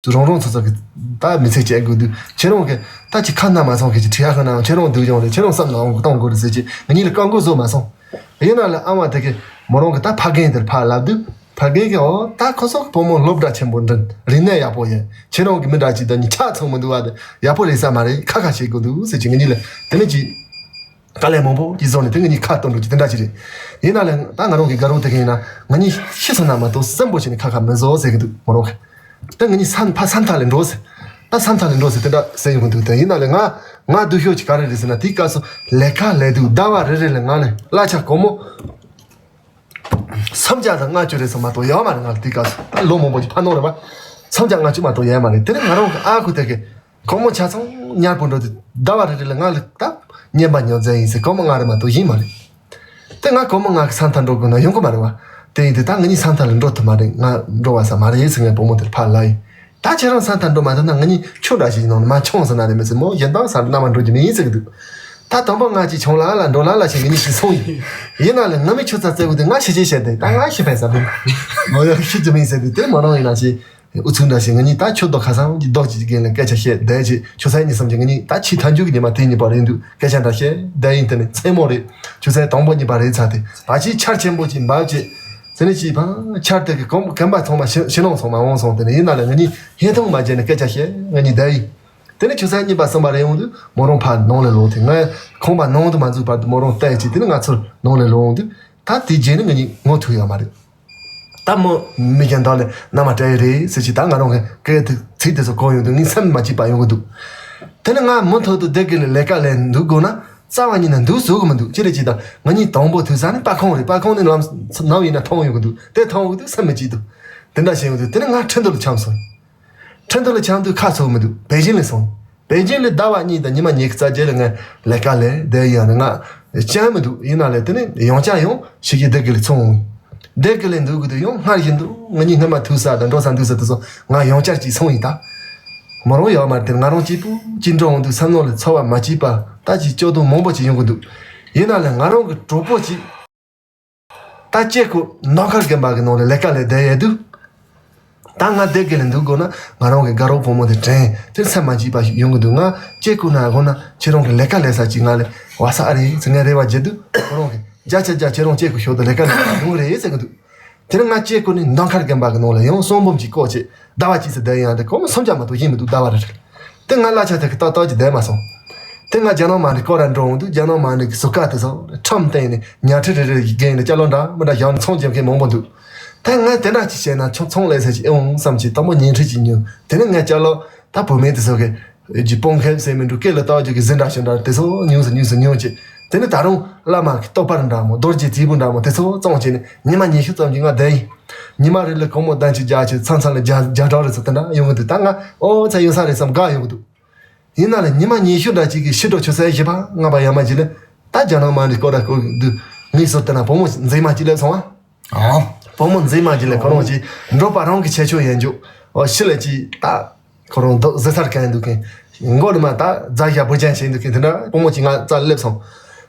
ཅི། རང་རང་ཚོ་ཚོ་གི་ད་མི་ཚེ་སྐྱེལ་དགོས་དུས་ཁྱེད་རང་གི་ད་ཅི་ཁ་ན་མ་སོང་གི་ཅི་ཁྲི་ཡ་ཁ་ན་ཁྱེད་རང་སྡུག་སྦྱོང་རེད། ཁྱེད་རང་བསམ་ནའང་གཏོང་དགོས་རེད་ཟེར་གྱི་ང་གཉིས་ལ་བཀའ་འགུག་བཟོ་མ་སོང་། ཡིན་ན་ལ་ཨ་མ་དེ་གི་མོ་རང་གི་ད་ཕ་རྒན་དེར་ཕར་ལབ་དུས་ཕ་རྒན་གི་འོ་ད་ཁོ་ཚོ་གི་བུ་མོ་སློབ་གྲྭ་ཆེན་པོ་འགྲིམ་རིག་གནས་ཡག་པོ་ཡོད། ཁྱེད་རང་གི་མི་འདྲ་ཅིག་ད་ནི་ཆ་ཚང་མི་འདུག་བ། དེ་ཡག་པོ་རེད་ས་མ་རེད། ཁ་ཁ་བྱེད་དགོས་འདུག་ཟེར་གྱི་ང་གཉིས་ལ་དེ་ནས་ཅི། དཀའ་ལས་མང་པོ་ཅིག་བཟོ་ནས་དེ་ང་གཉིས་ཁ་སྟོན་འགྲོ་གི་དེ་འདྲ་ཅིག་རེད། ཡིན་ན་ལས་ད་ང་རང་གི་དགའ་རོགས་དེ་ག་ཡིན་ན་ང་གཉིས་ཤི་སོང་ན་མ་གཏོགས་སེམས་པོ་བྱས་ནས་ཁ་ཁ་མི་བཟོ་ཟེར་གི་འདུག་མོ་རང་གི། ད་ང་གཉིས་ས་ཕ་ས་མཐའ་ལ་འགྲོ་ཟེར། ད་ས་མཐའ་ལ་འགྲོ་ཟེར་དེ་འདྲ་ཟེར་ཡོང་གི་འདུག་དེ་ཡིན་ན་ལས་ང་ང་སྡུག་ཤོས་ཅིག་ག་རེ་རེད་ཟེར་ན་དེའི་སྐབས་སུ་ལས་ཀ་ལས་དུས་ཟླ་བ་རེ་རེ་ལ་ང་ལས་གླ་ཆ་སྒོར་མོ་སུམ་བརྒྱ་དང་ལྔ་བཅུ་རེ་ཙམ་མ་གཏོགས་ཡོད་མ་རེད། ང་ལ་དེའི་སྐབས་སུ་ད་ལོ་མང་པོ་ཅིག་ཕར་ནང་རེད་བ། སུམ་བརྒྱ་ལྔ་བཅུ་མ་གཏོགས་ཡོད་མ་རེད། དེ་ནས་ང་རང་གི་ཨ་ཁུ་དེ་གི་སྒོར་མོ་ཆ་ཚང་ཉར་པོ་འགྲོ་དུས་ཟླ་བ་རེ་རེ་ལ་ང་ལ་ད་བསྙེན་པ་ཉོ་རྫས་ཡིན་ཟེར་སྒོར་མོ་ལྔ་རེ་མ་གཏོགས་ཡིན་མ་རེད། དེ་ང་སྒོར་མོ་ལྔ་གི་ས་མཐའ་འགྲོ་དགོས་ན་ཡོང་གི་མ་རེད་བ། དེ་ཡིན་དུས་ད་ང་གཉིས་ས་མཐའ་ལ་འགྲོ་ཐུབ་མ་རེད། ང་འགྲོ་བ་ས་མ་རེད་ཟེར་ངས་བུ་མོ་དེར་ཕར་ལབ་ཡིན། ད་ཁྱེད་རང་ས་མཐའ་འགྲོ་མ་ཐུབ་ན་ང་གཉིས་ཆུ་འདྲ་ཞིག་ནང་ནས་མར་མཆོང་ཟེར་ན་རེད་མི་ཚེ་མོ་གཞན་དག་ས་མནའ་མ་འགྲོ་རྒྱུ་མིན་ཟེར་གི་འདུག་ད་དང་པོ་ང་གཅིག་མཆོང་ལ་ལ་འགྲོ་ལ་ལ་ཞིག་ང་གཉིས་ཤིག་སོང་ཡིན། ཡིན་ན་ལ་ང་མི་ཆུ་ཚ་བཙལ་གི་འདུག་ང་ཤི་ཅེས་བཤད་དེ་ད་ང་ཤི་ཕན་ས་མིན། མོ་ཡང་ཤི་རྒྱུ་མིན་ཟེར་དུས་དེ་མོ་རང་ཡིན་ན་ཞིག་ཨུ་ཚུགས་འདྲ་ཞིག་ང་གཉིས་ད་ཆུ་རྡོ་ཁ་སང་གི་རྡོ་གཅིག་གི་རྒན་ལ་སྐད་ཆ་བཤད་བསྡད་ཅིག་ཆུ་ཚ་གཉིས་སམ་གྱི་ང་གཉིས་ད་ཕྱི་མཐའ་མཇུག་གི་ཉི་མ་དེའི་ཉིན་པར་ཡིན་འདུག་སྐད་ཆ་འདྲ་བཤད་བསྡད་ཡིན། དེ་ནས་མཚན་མོ་རེད། ཆུ་ཚ་དང་པོ་ཉིན་པར་རེད་ཚར་དེ་ཕ་ཕྱི་ཆར་ཆེན་པོ་ཅིག་འབབ་ཅིག་དེ་ནས་ཅིག་ཕ་ཆར་དེ་གི་གོམ་གན་པ་ཚང་མ་ཕྱི་ཕྱི་ནང་ཚང་མ་འོང་སོང་། དེ་ནས་ཡིན་ན་ལ་ང་གཉིས་ཧེ་ཐོང་མ་བརྗེད་ནས་སྐད་ཆ་བཤད་ང་གཉིས་བསྡད་ཡིན། དེ་ནས་ཆུ་ཚ་གཉིས་པ་གསུམ་པ་རེད་འོང་དུས་མོ་རང་ཕར་ནང་ལ་ལོག་དེ་ང་ཁང་པ་ནང་དུ་མ་འཛུལ་བར་དུ་མོ་རང་བལྟས་ཅིག་དེ་ནས་ང་ཚུར་ནང་ལ་ལོག་འོང་དུས་ད་དེ་རྗེས་ནས་ང་གཉིས་ངོ་ཐུག་ཡོད་མ་རེད། ད་མོ་མི་གཞན་དག་ལ་མནའ་མ་སྤྲད་ཡོད་རེད་ཟེར་གྱི་ད་ང་རང་གི་སྐད་དེ་ཚིག་དེ་ཚོ་གོ་ཡོང་དུས་ངའི་སེམས་མ་སྐྱིད་པ་ཡོང་གི་འདུག་དེ་ནས་ང་མུ་མཐུད་དུ་སྡེ་དགེ་ལ་ལས་ཀ་ལས་འདུག་དགོས་ན་རྩ་བ་ཉིད་ནས་འདུག་བཟོ་གི་མི་འདུག་ཅི་རེད་ཅེས་ད་ང་གཉིས་དང་པོ་ཐུག་ས་ནི་པར་ཁང་རེད། པར་ཁང་ནི་ལམ་ནམ་ཡིན་ན་མཐོང་ཡོང་གི་འདུག་དེ་མཐོང་ཡོང་གི་འདུག་སེམས་མི་སྐྱིད་འདུག་དེ་འདྲ་བྱས་ཡོང་དུས་དེ་ནས་ང་ཁྲིན་ཏུ་ལ་འཁྱམས་སོང་། ཁྲིན་ཏུ་ལ་འཁྱམས་དུས་ཁ་ཚུགས་མི་འདུག་པེ་ཅིན་ལ་སོང་། པེ་ཅིན་ལ་ཟླ་བ་གཉིས་དང་ཉི་མ་ཉི་ཤུ་རྩ་བརྒྱད་ལ་ངས་ལས་ཀ་ལས་བསྡད་ཡོད་ན་ང་ཅང་མི་འདུག་ཡིན་ན་ལས་དེ་ནས་ཡང་བསྐྱར་ཡང་ཕྱི་རྒྱལ་སྡེ་དགེ་ལ་ཚུར་འོང་། སྡེ་དགེ་ལ་འདུག་གི་དུས་ཡང་སྔར་བཞིན་དུ་ང་གཉིས་སྔོན་མ་ཐུག་ས་དང་འགྲོ་ས་འདུག་ས་དེ་ཚོ་ང་ཡང་བསྐྱར་གྱིས་སོང་ཡིན་ད། མོ་རང་ཡོད་མ་རེད། དེར་ང་རང་གཅིག་པུ་གཅིག་འགྲོ་འོང་དུས་བསམ་བློ་ལ་ཚོར་བ་མ་སྐྱིད་པ་ད་ཅིག་སྐྱོ་གདུང་མང་པོ་ཅིག་ཡོང་གི་འདུག་ཡིན་ན་ལས་ང་རང་གི་གྲོགས་པོ་ཅིག་ད་ཅེ་ཁོ་ནང་མཁར་དགོན་པ་གི་ནང་ལ་ལས་ཀ་ལས་བསྡད་ཡོད་དུས། ད་ང་སྡེ་དགེ་ལ་འདུག་དགོས་ན་ང་རང་གི་དགའ་རོགས་བུ་མོ་དེ་དྲན་དེར་སེམས་མ་སྐྱིད་པ་ཞིག་ཡོང་གི་འདུག་ང་ཅེ་ཁོ་ན་དགོས་ན་ཁྱེད་རང་གི་ལས་ཀ་ལས་ས་ཅིག་ང་ལ་བ་ས་ཨ་རེད་ཟེར་ངས་རེ་བ་བརྗེད་དུས་ཁོ་རང་གི་བརྒྱ་ཆ་བརྒྱ་ཁྱེད་རང་ཅེ་ཁོ་ཤོག་ཏུ་ལས་ཀ་ལས་ཡོང་གི་རེད་ཟེར་གི་འདུག་དེར་ང་ཅེ་ཁོ་ནི་ནང་མཁར་དགོན་པ་གི་ནང་ལ་ཡང་གསུང་འབུམ་གྱི་སྐོར་བྱེད། ཟླ་བ་གཅིག་ཙམ་བསྡད་ཡང་དེ་སྒོར་མོ་སུམ་བརྒྱ་མ་གཏོགས་ཡིན་མི་འདུག་ཟླ་བ་རེ་རེར། དེ་ང་གླ་ཆ་དེ་གི་ཏག་ཏག་ཅིག་བསྡད་མ་སོང་། དེ་ང་རྒྱ་ནག་མ་ནས་སྐོར་ར་འགྲོ་འོང་དུས་རྒྱ་ནག་མ་ནས་གི་ཟུར་བཀག་དེ་ཚོ་ཁྲོམ་སྟེང་ནས་ཉལ་ཁྲི་རེ་རེ་གི་འགན་ནས་ཅ་ལག་འདྲ་མི་འདྲ་བཞག་ནས་ཚོང་རྒྱག་མཁན་མང་པོ་འདུག་དེ་ང་དེ་འདྲ་ཅིག་བྱས་ན་ཁྱོད་ཚོང་ལས་ས་ཅིག་ཨེ་འོང་བསམ་གྱི་དང་པོ་ཉིན་ཁྲི་ཅིག་ཉོས། དེ་ནས་ངས་ཅ་ལག་ད་བུད་མེད་དེ་ཚོ་གི་གི་སྤོང་ཁལ་ཟེར་མི་འདུག་སྐེ་ལ་བཏགས་རྒྱུ་གི་གཟི་འདྲ་ཞིག་འདྲ་དེ་ཚོ་ཉུང་སུ་ཉུང་སུ་ཉུང་བྱས། དེ་ནས་ད་རུང་བླ་མ་གི་རྟོགས་པར་འདྲ་མོ་རྡོ་རྗེ་རྩེ་ཕུ་འདྲ་མོ་དེ་ཚོ་བཙོང་བྱས་ནས་ཉི་མ་ཉི་ཤུ་ཙམ་གྱི་ང་བསྡད་ཡིན། ཉི་མ་རེ་ལ་སྒོར་མོ་ཟླ་གཅིག་བརྒྱ་ཅིག་མཚམས་མཚམས་ལ་བརྒྱ་བརྒྱ་ཕྲག་རེ་ཚོ་དེ་འདྲ་ཡོང་གི་འདུག་ད་ང་ཨོ་ཚ་ཡོང་ས་རེད་བསམ་དགའ་ཡོང་གི་འདུག་ཡིན་ན་ལ་ཉི་མ་ཉི་ཤུ་འདྲ་ཅིག་གི་ཕྱི་དྲོ་ཆུ་ཚོད་བཞི་པ་ལྔ་པ་ཡར་མར་ཅིག་ལ་ད་རྒྱ་ནག་མ་འདི་སྐོར་ར་སྐོར་གི་འདུག་ངས་ཟུར་དེ་ན་བུ་མོ་མཛེས་མ་ཅིག་སླེབས་སོང་ཨ། ཨོ། བུ་མོ་མཛེས་མ་ཅིག་ལ་ཁོ་རང་ཅིག་འགྲོ་པ་རང་གི་ཁྱད་ཆོས་ཡན་འཇུག་ཨོ་ཕྱི་ལ་ཅིག་ད། ཁོ་རང་རྡོ་ཟེ་སར་གང་འདུག་མཁན། མགོ་ནི་མ་ད་རྫ་ཞྭ་བུ་ཅན་ཞིག་འདུག་མཁན་དེ་འདྲ་བུ་མོ་ཅིག་ང་རྩར་སླེབས་སོང་།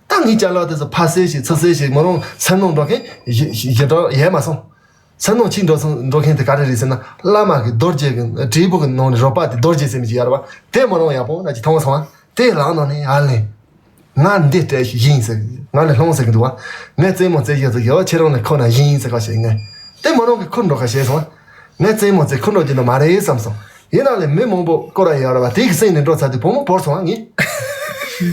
ད་ངའི་ཅ་ལག་དེ་ཚོ་ཕ་སེ་ཞིག་ཚུ་སེ་ཞིག་མོ་རང་སེམས་ནང་འགྲོ་མཁན་ཞི་ཞི་འགྲོ་ཡལ་མ་སོང་། སེམས་ནང་ཕྱིན་འགྲོ་སོང་འགྲོ་མཁན་དེ་ག་རེ་རེད་ཟེར་ན། བླ་མ་གི་རྡོ་རྗེ་གི་བྲིས་པོ་གི་ནང་ནས་རོལ་པ་དེ་རྡོ་རྗེ་ཟེར་མི་ཞིག་ཡོད་རེད་བ། དེ་མོ་རང་ཡག་པོ་ན་ཅིག་མཐོང་སོང་བ། དེ་ལག་ནང་ནས་ཨ་ལེ། ང་འདི་སྤྲད་ཞིག་ཡིན་ཟེར། ང་ལ་ལྷུང་ཟེར་གི་འདུག་བ། ངས་རྩེད་མོ་རྩེ་ཡོད་ཟེར་ཡོད། ཁྱེད་རང་ལ་ཁོ་ན་ཡིན་ཟེར་ག་བཤད། ངས་དེ་མོ་རང་གི་ཁུར་འགྲོ་ག་བཤད་སོང་བ། ངས་རྩེད་མོ་རྩེ་ཁུར་འགྲོ་རྒྱུ་ནི་མ་རེད་བསམ་སོང་། ཡིན་ན་ལས་མི་མང་པོ་སྐོར་ར་ཡོད་ར་བ། དེ་གི་སེམས་ནས་འགྲོ་ཚར་དུས་བུ་མོ་བོར་སོང་བ་ངས།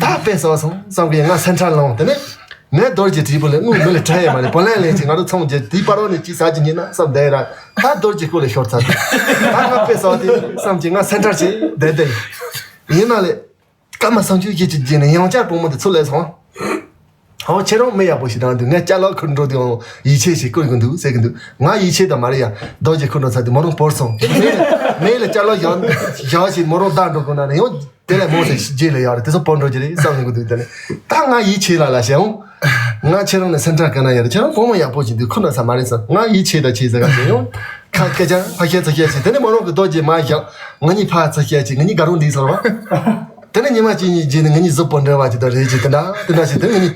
ད་དཔེ་སོ་སོང་བསམ་གི་ང་སེམས་ཁྲལ་ལངས། དེ་ནས་ངས་རྡོ་རྗེ་བྲིས་པོ་ལས་དངུལ་མི་ལ་དྲ་ཡོད་མ་རེད། བུ་ལན་ལན་ཅིག་ང་རུ་ཚོང་རྒྱག་དེའི་པར་རོ་ནས་ཅིག་ཟ་གི་ཉིན་ན་བསམ་བསྡད་ར། ད་རྡོ་རྗེ་སྐོར་ལས་ཤོར་ཚར་དུས་ད་ང་དཔེ་སོ་དེ་བསམ་གི་ང་སེམས་ཁྲལ་བྱེད་བསྡད་བསྡད་ཡིན། ཡིན་ན་ལས། སྐར་མ་སུམ་ཅུ་བཞི་བཅུ་རྗེས་ནས་ཡང་བསྐྱར་བུ་མོ་དེ་ཚུར་སླེབས་སོང་། ཨོ་ཁྱེད་རང་མི་ཡག་པོ་ཞིག་རང་འདུག་ངས་ཅ་ལག་ཁུར་འགྲོ་དུས་ཡང་ཡིད་ཆེས་ཤིག་བསྐུར་གི་འདུག་ཟེར་གི་འདུག་ང་ཡིད་ཆེས་དང་མ་རེད་ཡ། རྡོ་རྗེ་ཁུར་འགྲོ་ཚར་དུས་མོ་རང་བོར་སོང་། མེ་ལ་མེ་ལ་ཅ་ལག་བཞག་བཞག་ཞིག་མོ་རང་བདག་འགྲོ་དགོས་ན་ནི་ཡང་དེ་ལས་མོ་ཟེར་རྗེས་ལ་ཡོད་རེད། དེ་ཚོ་བོར་འགྲོ་རྒྱུ་རེད་བསམ་ཡོང་གི་འདུག་དེ་ནས་ད་ང་ཡིད་ཆེས་ལ་ལ་བྱས་འོང་། ང་ཁྱེད་རང་ནས་སེམས་ཁྲལ་ག་ན་ཡོད་རེད། ཁྱེད་རང་བུ་མོ་ཡག་པོ་ཞིག་འདུག་ཁུར་འགྲོ་ས་མ་རེད་བསམ། ང་ཡིད་ཆེས་དང་ཆེས་ཟེར་ག་བྱས་ཡོང་། ཁ་སྐད་ཆ་ཕ་ཤད་ཚ་ཤད་ཅིག་དེ་ནས་མོ་རང་གི་རྡོ་རྗེ་མ་བཞག་ང་གཉིས་ཕ་ཚ་ཤད་ཅིག་ང་གཉིས་དགའ་རོགས་འདི་ཚོར་བ། དེ་ནས་ཉི་མ་གཅིག་གཉིས་རྗེས་ནས་ང་གཉིས་གཟུགས་པོ་འབྲེལ་བ་ཅིག་དང་རེད་ཅིག་དེ་འདྲ་དེ་འདྲ་ཞིག་དེ་ནས་ང་གཉིས་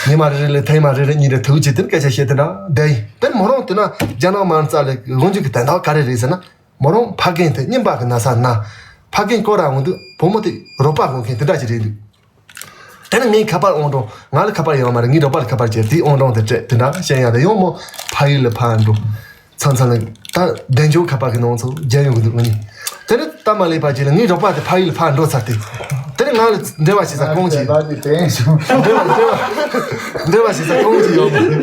ཉི་མ་རེ་རེ་ལ་ཐེངས་མ་རེ་རེ་གཉིས་རེ་ཐུག་ཅིག་དེ་ནས་སྐད་ཆ་བཤད་དེ་འདྲ་བསྡད་ཡིན། དེ་ནས་མོ་རང་དེ་ན་རྒྱ་ནག་མ་རྩ་ལ་དགོངས་རྒྱུ་གི་དོན་དག་ག་རེ་རེད་ཟེར་ན། མོ་རང་ཕ་རྒན་དེ་རྙིང་པ་གི་ན་ས་ན། ཕ་རྒན་སྐོར་ར་འོང་དུས་བུ་མོ་དེ་རོགས་པ་དགོས་མཁན་དེ་འདྲ་ཞིག་རེད་འདུག་དེ་ནས་ངའི་ཁ་པར་ཨང་གྲངས། ང་ལ་ཁ་པར་ཡོད་མ་རེད། ངའི་རོགས་པ་ལ་ཁ་པར་བྱས། དེའི་ཨང་གྲངས་དེ་སྤྲད། དེ་འདྲ་བཤད་ཡ་དེ་ཡང་མོ་ཕ་ཡུལ་ལ་ཕར་འགྲོ། མཚམས་མཚམས་ལ་ད་བདེ་འཇོག་ཁ་པར་གི་ནང་ཚོ་བརྒྱབ་ཡོང་གི་འདུག་ངས། དེ་ནས་སྟབས་མ་ལེགས་པ་ཅིག་ལ་ངའི་རོགས་པ་དེ་ཕ་ཡུལ་ལ་ཕར་འགྲོ་ཚར་ཏེ། དེ་ནས་ང་ལ་འབྲེལ་བ་བྱེད་ས་ཁོང་གཅིག་འབྲེལ་བ་འབྲེལ་བ་འབྲེལ་བ་བྱེད་ས་ཁོང་གཅིག་ཡོད་མ་རེད།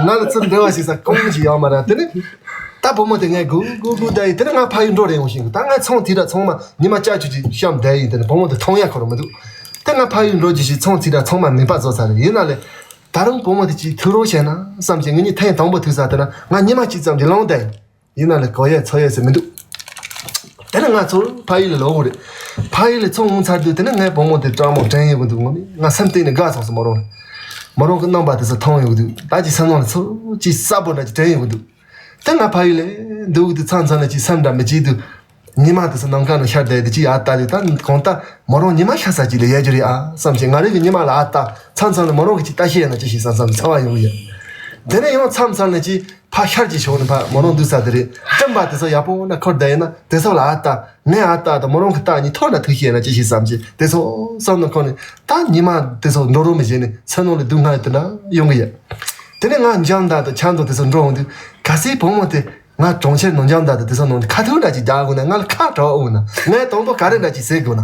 ང་ལ་ཚུར་འབྲེལ་བ་བྱེད་ས་ཁོང་གཅིག་ཡོད་མ་རེད། དེ་ནས་ད་བུ་མོ་དེ་ངས་སྒུག་སྒུག་སྒུག་བསྡད་ཡིན། དེ་ནས་ང་ཕ་ཡུལ་འགྲོ་རན་ཡོང་ཤེས་གི་ད་ང་ཚོང་དེ་འདྲ་ཚང་མ་ཉི་མ་ལྕགས་ཀྱུ་ཅིག་བཤམས་བསྡད་ཡིན། དེ་ནས་བུ་མོ་དེ་མཐོང་ཡ་ཁོ་རང་མི་འདུག་དེ་ང་ཕ་ཡུལ་འགྲོ་རྒྱུ་ཞིག་ཚོང་དེ་འདྲ་ཚང་མ་མེད་པ་བཟོ་ཚར་རེད། ཡིན་ན་ལས། ད་རུང་བུ་མོ་དེ་ཅིག་ཐུག་རོགས་བྱས་ན་བསམ་གྱི་ངེད་གཉིས་ཐེངས་དང་པོ་ཐུག་ས་དེ་ན་ང་ཉི་མ་གཅིག་ཙམ་གྱི་ལངས་བསྡད་ཡིན། ཡིན་ན་ལས་གོ་ཡས་ཚོ་ཡས་ཟེར་མི་འདུག་དེ་ནས་ང་ཚུར་ཕ་ཡུལ་ལ་ལོག་དགོས་རེད། ཕ་ཡུལ་ལ་ཚུར་འོང་ཚར་དུས་དེ་ནས་ངའི་བུ་མོ་དེ་སྤྲང་མོ་དྲན་ཡོང་གི་འདུག་ངོ་མ་ང་སེམས་གཏིང་ནས་དགའ་སོང་ཟེར། མོ་རང་མོ་རང་གི་རྣམ་པ་དེ་ཚོ་མཐོང་ཡོང་གི་འདུག་ད་ཅིག་སེམས་ནང་ལ་ཚུར་ཅིག་གསལ་པོ་འདྲ་ཅིག་དྲན་ཡོང་གི་འདུག་དེ་ང་ཕ་ཡུལ་ལ་འདུག་དུས་མཚམས་མཚམས་ལ་ཅིག་སེམས་འདྲ་མི་གཅིག་འདུག་ཉི་མ་དེ་ཚོ་ནམ་མཁའ་ནང་ཤར་བསྡད་དེ་ཅིག་ཨ་ལྟ་དུས་ད་གང་ལྟར་མོ་རང་ཉི་མ་ཤར་ས་ཅིག་ལ་ཡལ་རྒྱུ་རེད་ཨ་བསམ་བྱས། ང་རང་གི་ཉི་མ་ལ་ཨ་ལྟ་མཚམས་མཚམས་ལ་མོ་རང་གི་ཅིག་ལྟ་ཤེས་ཡོད་ན་ཅི་ཞིག་བསམ་བསམ་གྱི་ཚོར་བ་ཡོང་གི་ཡོད། དེ་ནས་ཡང་མཚམས་མཚམས་ལ་ཅིག་ཕ་ཤར་གྱི་ཕྱོགས་ནས་ཕ་མོ་རང་འདུག་ས་དེ་རེད། སྤྲིན་པ་དེ་ཚོ་ཡག་པོ་ན་འཁོར་བསྡད་ཡོད་ན་དེ་ཚོ་ལ་ཨ་ལྟ། ངས་ཨ་ལྟ་དང་མོ་རང་གི་ལྟ་གཉིས་ཐོག་ན་ཐུག་ཤེས་ཡོད་ན་ཅི་ཞིག་བསམ་བྱས་དེ་ཚོ་བསམ་ནང་ཁོ་ནས་ད་ཉི་མ་དེ་ཚོ་འགྲོ་རོགས་མི་བྱེད་ནས་སེམས་ནང་ལ་སྡུག་བསྔལ་དེ་འདྲ་ཡོང་གི་ཡོད། དེ་ནས་ང་འཇམ་དང་དང་ཆང་དང་དེ་ཚོ་འགྲོ་འོང་དུས་གལ་སྲིད་བུ་མོ་དེ་ང་གྲོང་ཁྱེར་ནང་འཇམ་དང་དང་དེ་ཚོ་ནང་ནས་ཁ་ཐུག་འདྲ་ཅིག་རྒྱག་དགོས་ན་ང་ལ་ཁ་གྲག་འོང་ན་ངས་དང་པོ་ག་རེ་འདྲ་ཅིག་ཟེར་དགོས་ན།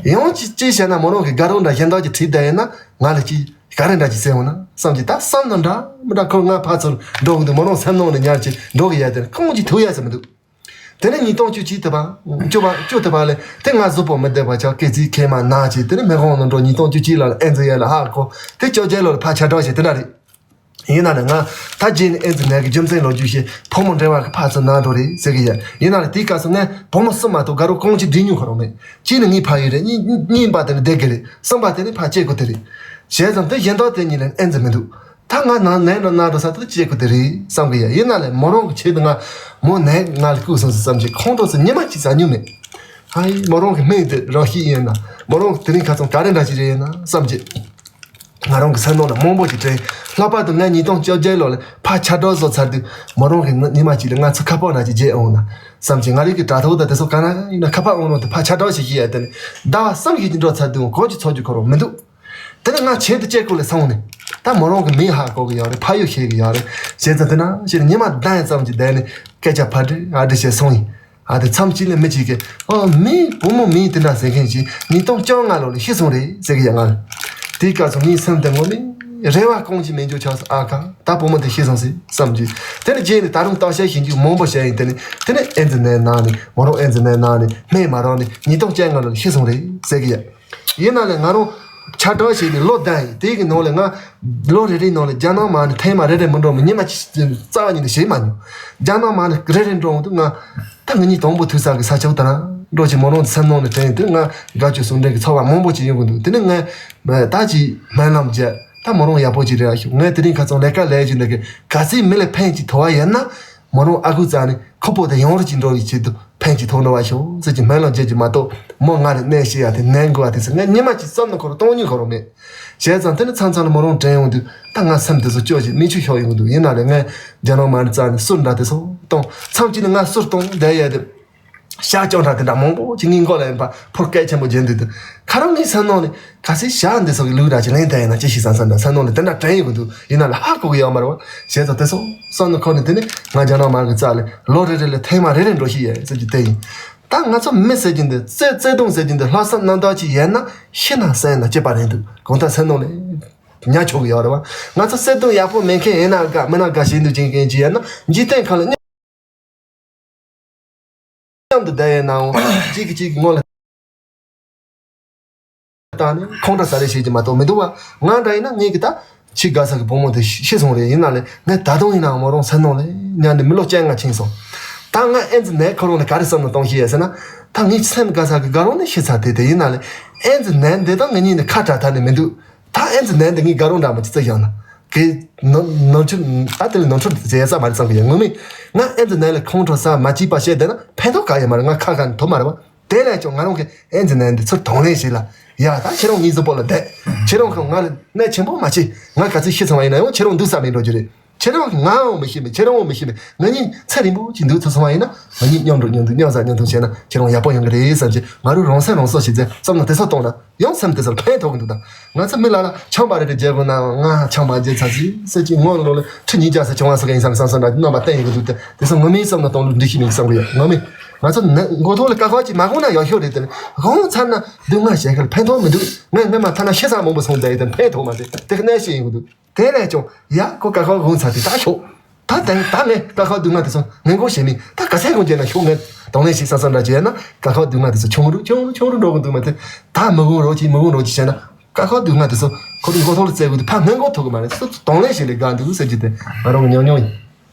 ཡང་ཅིག་ཅིག་བྱས་ན་མོ་རང་གི་དགའ་རོགས་འདྲ་གཞན་དག་ཅིག་ཁྲིད་བསྡད་ཡོད་ན་ང་ལ་ཅིག་ག་རེ་འདྲ་ཅིག་ཟེར་འོང་ན་བསམ་གྱི་ད་བསམ་ནང་འདྲ་མི་འདྲ་ཁོ་ང་ཕར་ཚུར་འགྲོ་འོང་དུས་མོ་རང་སེམས་ནང་ནས་ཉར་ཅིག་འགྲོ་གི་ཡོད་དེ་ཁོང་གིས་ཐུག་ཡ་ཟེར་མི་འདུག་དེ་ནས་ཉིས་སྟོང་བཅུ་གཅིག་དེ་བ། བཅུ་བ་བཅུ་དེ་བ་ལས་དེ་ང་གཟུགས་པོ་མི་བདེ་བ་ཆགས། སྐེ་རྩེ་མཁལ་མ་ན་བྱས། དེ་ནས་མི་ཁོང་ནང་འགྲོ། ཉིས་སྟོང་བཅུ་གཅིག་ལ་ཨེ་ཛི་ཡ་ལ་ཧ་གོ། དེ་བཅོ་བརྒྱད་ལོ་ལ་ཕར་ཆ་འགྲོ་བྱས་དེ་འདྲ་རེད། ཡིན་ན་ནི་ང་ད་རྗེས་ནས་ཨེ་ཛི་ནད་ཀྱི་རྒྱུ་མཚན་ལོ་རྒྱུས་ཤེས། ཕོ་མོ་འབྲེལ་བ་གི་ཕར་ཚུར་ན་འགྲོ་རེད་ཟེར་གི་ཡ། ཡིན་ན་ནི་དེའི་སྐབས་སུ་ངས་བུ་མོ་གསུམ་མ་གཏོགས་དགའ་རོགས་གང་ཅི་འདྲི་མྱོང་ཁོ་རང་མེད། གཅིག་ནི་ངའི་ཕ་ཡུལ་རེད། གཉིས་གཉིས་པ་དེ་ནི་སྡེ་དགེ་རེད། གསུམ་པ་དེ་ནི་ཕར་སྐྱེ་དགོས་དེ་རེད། བྱས་ཙང་དེ་གཞན་དག་དེ་གཉིས་ལ་ཨེ་ཛི་མི་འདུག་ད་ང་ན་ནད་ན་ན་འགྲོ་ས་དེ་སྐྱེ་དགོས་དེ་རེད་བསམ་གི་ཡ། ཡིན་ན་ལས་མོ་རང་གི་ཆེད་དུ་ང་མོ་ནད་ང་ལ་བསྐུས་སོང་ཟེར་བསམ་གྱི་ཁོང་ཁྲོ་ཟེར་ཉི་མ་གཅིག་ཟ་མྱོང་མེད། ཧའི་མོ་རང་གི་སྨན་དེ་རང་ཤི་ཡིན་ན་མོ་རང་གི་དེ་རིང་ཁ་ཚང་ག་རེ་འདྲ་ཞིག་རེད་ཡིན་ན་བསམ་གྱི། ང་རང་གི་སེམས་ནང་ལ་མང་པོ་ཞིག་དྲན། ལྷག་པར་དུ་ང་ཉིས་སྟོང་བཅོ་བརྒྱད་ལོ་ལ་ཕར་ཆ་འགྲོ་བཟོ་ཚར་དུས་མོ་རང་གི་ཉི་མ་གཅིག་ལ་ང་ཚོ་ཁ་པར་ན་ཅིག་བརྗེད་འོང་ན་བསམ་གྱི། ང་རང་གི་དྲ་ཐོག་དང་དེ་ཚོ་ག་ན་ཡིན་ན་ཁ་པར་འོང་རུང་དེ་ཕར་ཆ་འགྲོ་ཞིག་ཤི་ཡ་དེ་ནི་ཟླ་བ་གསུམ་ཞིག་ཅིག་འགྲོ་ཚར་དུས་གོ་ཅི་ཚོར་རྒྱུ་ཁོ་རང་མི་འདུག་དེ་ནས་ང་ཆེད་དུ་སྐྱེ་དགོས་ལ་སོང་ནས་ད་མོ་རང་གི་མིང་ཧ་གོ་གི་ཡོད་རེད། ཕ་ཡུལ་ཤེས་གི་ཡོད་རེད། བྱས་ཙང་དེ་ན་ཕྱིར་ཉི་མ་ཟླ་ཡ་ཙམ་གྱི་བསྡད་ནས་སྐད་ཆ་ཕར་འདྲི་ཨ་འདྲི་བྱས་སོང་ཡིན། ཨ་དེ་མཚམས་གཅིག་ལ་མི་གཅིག་གིས་ཨོ་མིང་བུ་མོ་མིང་དེ་འདྲ་ཟེར་མཁན་ཞིག་ཉིས་སྟོང་བཅོ་ལྔ་ལོ་ལ་ཤི་སོང་རེད་ཟེར་གི་ཡ་ང་ལ། དེའི་སྐབས་སུ་ངའི་སེམས་དེ་ངོ་མ་རེ་བ་གང་ཅི་མེད་འཇོག་ཆགས་སོང་། ཨ་ཁ་ད་བུ་མོ་དེ་ཤི་སོང་ཟེར་བསམ་གྱི། དེ་ནས་རྗེས་ནས་ད་རུང་བརྟག་དཔྱད་ཞིབ་འཇུག་མང་པོ་བྱས་ཡིན། དེ་ནས་དེ་ནས་ཨེ་ཛི་ནད་ན་ནས་མོ་རང་ཨེ་ཛི་ནད་ན་ནས་སྨན་མ་རག་ནས་ཉིས་སྟོང་བཅོ་ལྔ་ལོ་ལ་ཤི་སོང་རེད་ཟེར་གི་ཡ། ཡིན་ན་ལས་ང་རང་ཆ་འདྲ་བྱས་ནས་ལོ་བསྡད་ཡིན། དེ་གི་ནང་ལ་ང་ལོ་རེ་རེའི་ནང་ལ་རྒྱ་ནག་མ་ནས་ཐེངས་མ་རེ་རེ་མི་འགྲོ་མི་ཉི་མ་གཅིག་རྩ་བ་ཉིད་ནས་བྱེད་མ་མྱོང་། རྒྱ་ནག་མ་ནས་རེ་རེ་འགྲོ་འོང་དུས་ང་ད་ང་གཉིས་དང་པོ་ཐུག་ས་གི་ས་ཆ་དེ་ན་འགྲོ་ཅིག་མོ་རང་སེམས་ནང་ནས་དྲན་དུས་ང་དགའ་སྐྱོ་ཟུང་འབྲེལ་གི་ཚོར་བ་མང་པོ་ཅིག་ཡོང་གི་འདུག་དེ་ནས་ངས་ད་ཅིག་སྨོན་ལམ་བརྒྱབ། ད་མོ་རང་ཡག་པོ་ཅིག་རེད་ཨ་ཤོག་ངས་དེ་རིང་ཁ་སང་ལས་ཀ་ལས་བཞིན་ལས་ཀ་ག་ཚད་མི་ལ་ཕན་ཅིག་ཐོགས་པ་ཡིན་ན། མོ་རང་ཨ་ཁུ་རྩ་ནས་ཁོ་པོ་དེ་ཡང་རུ་ཅིག་འགྲོ་བའི་ཆེད་དུ་ཕན་ཅིག་ཐོགས་འགྲོ་བ་ཤོག་ཟེར་གྱི་སྨོན་ལམ་རྒྱག་གི་མ་གཏོགས། མོ་ང་ལ་གནས་ཤེས་ཡ་དེ་ནན་དགོས་པ་དེ་ཚོ་ངས་ཉི་མ་གཅིག་བསམ་ནས་ཁོ་རང་གཏོང་མྱོང་ཁོ་རང་མེད། བྱས་ཙང་དེ་ནི་མཚམས་མཚམས་ལ་མོ་རང་དྲན་ཡོང་དུས། ད་ང་སེམས་དེ་ཚོ་སྐྱོ་ཞིང་མིག་ཆུ་ཤོར་ཡོང་གི་འདུག་ཡིན་ན་ལས་ངས་རྒྱ་ནག་མ་རི་རྩ་ནས་གསུར་འདྲ་དེ་ཚོ་བཏང་། མཚམས་གཅིག་ནས་ང་གསུར་བཏང་བསྡད་ཡ་དེ། ཤ་སྐྱོ་འདྲ་དེ་འདྲ་མང་པོ་ཅིག་ངའི་མགོ་ལ་ཡིན་པ་ཕོར་སྐད་ཆེན་པོ་བརྒྱབ་འདུག་དུས། ཁ་རང་ངའི་སེམས་ནང་ནས་གལ་སྲིད་ཞག་འདི་ཚོ་གི་ལུགས་འདྲ་ཅིག་ལེན་ཐལ་ཡིན་ན་ཅི་ཞིག་བསམ་བསམ་འདྲ་སེམས་ནང་ནས་དེ་འདྲ་དྲན་ཡོང་གི་འདུག་ཡིན་ན་ལས་ཧ་གོ་གི་ཡོད་མ་རེད་བ། བྱས་ཙང་དེ་ཚོ་བསམ་ནས་ཁོ་ནས་དེ་ནས་ང་རྒྱ་ནག་མ་གི་རྩ་ལས་ལོ་རེ་རེ་ལ་ཐེངས་མ་རེ་རེ་འགྲོ་ཤེས་ཡོད་ཟེར་གྱི་དེ་ཡིན། ད་ང་ཚོ་མི་ཟེར་གྱི་འདི་བརྩེ་བརྩེ་དུང་ཟེར་གྱི་འདི་ལྷག་བསམ་རྣམ་དག་ཅིག་ཡོད་ན་ཤི་ན་གསོན་ན་སྐྱིད་པ་རེད་འདུག་གང་ལྟར་སེམས་ནང་ནས་ཉར་ཆོག་གི་ཡོད་རེད་བ། ང་ཚོ་བརྩེ་དུང་ཡག་པོ་མེད་མཁན་ཡིན་ན་དགའ་མིན་ན་དགའ་བྱེད་འདུག་ཅིག་མཁན་ཅིག་ཡོད་ན་འཇིག་རྟེན་ཁམས་ལ་མཉམ་དུ་བསྡད་ཡོད་ནའང་གཅིག་གིས་གཅིག་གི་ངོ་ལ་བལྟས་ནས་ཁོང་ཁྲོ་ཟ་རེས་བྱེད་ཀྱི་མ་གཏོགས་མི་འདུག་བ། ང་འདྲ་ཡིན་ན་ངེད་ཀྱི་ད་ཆེས་དགའ་ས་གི་བུ་མོ་དེ་ཤི་སོང་རེད། ཡིན་ན་ལས་ངས་ད་དུང་ཡིན་ནའང་མོ་རང་སེམས་ནང་ལ་ཉར་ནས་མི་ལོ་བཅོ་ལྔ་ཕྱིན་སོང་། ད་ང་ཨེ་ཛི་ནད་ཁོ་རང་ལ་ག་རེ་བསམ་བློ་གཏོང་ཤེས་ཡོད་ཟེར་ན། ད་ངའི་སེམས་དགའ་ས་གི་དགའ་རོགས་ནས་ཤི་ཚར་དེ་དེ་ཡིན་ན་ལས་ཨེ་ཛི་ནད་འདི་དང་ང་གཉིས་ནི་ཁ་བྲལ་ཐབས་ནི་མི་འདུག་ད་ཨེ་ཛི་ནད་འདི་ངའི་དགའ་རོགས་འདྲ་མོ་ཅིག་བརྩི་བཞག་ན། གི་ནོར་ནོར་འཁྲུལ་ད་དེ་ལ་ནོར་འཁྲུལ་བྱེད་ས་མ་རེད་བསམ་གི་ཡོད། ངོ་མས་ང་ཨེ་ཛི་ནད་ལ་ཁོང་ཁྲོ་ཟ་མ་བྱས་པ་བཤད་བསྡད་ན་ཕན་ཐོགས་ག་ཡོད་མ་རེད། ང་ཁ་ཁ་ནས་ཐོབ་མ་རེད་བ། དེ་ལས་ཀྱང་ང་རང་གི་ཨེ་ཛི་ནད་འདི་ཚུར་གདོང་ལེན་བྱེད་ལ་ཡ། ད་ཁྱེད་རང་ངའི་གཟུགས་པོ་ལ་བསྡད། ཁྱེད་རང་གིས་ང་ལ་གནོད་ཆེན་པོ་མ་བྱེད། ང་ག་ཚོད་ཤི་སོང་བ་ཡིན་ན་ཡང་ཁྱེད་རང་འདུག་ས་མེད་འགྲོ་རྒྱུ་རེད། ཁྱེད་རང་གིས་ང་འོང་མི་ཤེས་མེད། ཁྱེད་རང་འོང་མི་ཤེས་མེད། ང་གཉིས་ཚེ་རིང་པོ་ཅིག་འདུག་ཐུབ་སོང་བ་ཡིན་ན་ང་གཉིས་མཉམ་འགྲོ་མཉམ་འདུག་མཉམ་ཟ་མཉམ་འཐུང་བྱས་ན་ཁྱེད་རང་ཡག་པོ་ཡོང་གི་རེད་བསམ་གྱི། ང་རང་རང་སེམས་རང་སྲོག་ཤི་ཚེ་བསམ་ན་དེ་ཚོ་གཏོང་ན་ཡང་སེམས་དེ་ཚོར་ཕན་ཐོགས་གི་འདུག་ད་ང་ཚོ་མི་ལ་ལ་ཆང་པ་རེ་རེ་བརྗེ་དགོས་ན་ང་ཆང་པ་བརྗེ་ཚར་ཟིན་ཟེར་གྱི་ངོ་ལོག་ལ་ཁྲི་ཉིས་བརྒྱ་ཟེར་བྱུང་བ་སོགས་ཡིན་བསམ་བསམ་བསམ་འདྲ་རྣམ་པ་བསྟན་ཡོང་གི་འདུག་སྟེ། དེ་ཚོ་ངོ་མའི་བསམ་ན་གཏོང་ལུགས་འགྲིག་ཤེས་མིན་བསམ་གི་ཡོད། ངོ་མས་ང་ཚོ་ནད་མགོ་ཐོག་ལ་དཀའ་ཁག་ཅིག་མ་དགོངས་ན་ཡག་ཤོས་རེད་དེ། དགོངས་ཚར་ན་སྡུག་བསྔལ་བྱེད་མཁན་ཕན་ཐོགས་མི་འདུག་ངས་སྔོན་མ་ཐ་ན་ཤི་ས་མང་པོ་སོང་བསྡད་ཡོད་དེ་ཕན་ཐོགས་མ་རེད། དེ་གནས་ཤེས་ཡོང་གི་འདུག་དེ་ནས་ཀྱང་ཡ་ཁོ་དཀའ་ཁག་དགོངས་ཚར་དེ་ད་ཤོག་ད་དེང་ད་ངས་དཀའ་ཁག་སྡུག་བསྔལ་དེ་ཚོ་སྔོན་འགོག་བྱེད་མིན་ད་ག་ཚད་དགོངས་བྱས་ན་ཤོག་ངས་གདོང་ལེན་ཞིག་བསམ་བསམ་འདྲ་བྱས་ན་དཀའ་ཁག་སྡུག་བསྔལ་དེ་ཚོ་ཆུང་རུ་ཆུང་རུ་ཆུང་རུ་འགྲོ་གི་འདུག་མ་དེ་ད་མི་དགོངས་རོགས་གྱིས་མི་དགོངས་རོགས་གྱིས་བྱས་ན་དཀའ་ཁག་སྡུག་བསྔལ་དེ་ཚོ་ཁོ་རང་མགོ་ཐོག་ལ་བཙལ་དགོས་འདུག་ཕར་སྔོན་འགོག་ཐུབ་གི་མ་རེད། སུ་གདོང་ལེན་ཞིག་ལས་དགའ་འདུག་ཟེར་རྒྱུ་དེ་ང་རང་གི་ཉམས་མྱོང་ཡིན།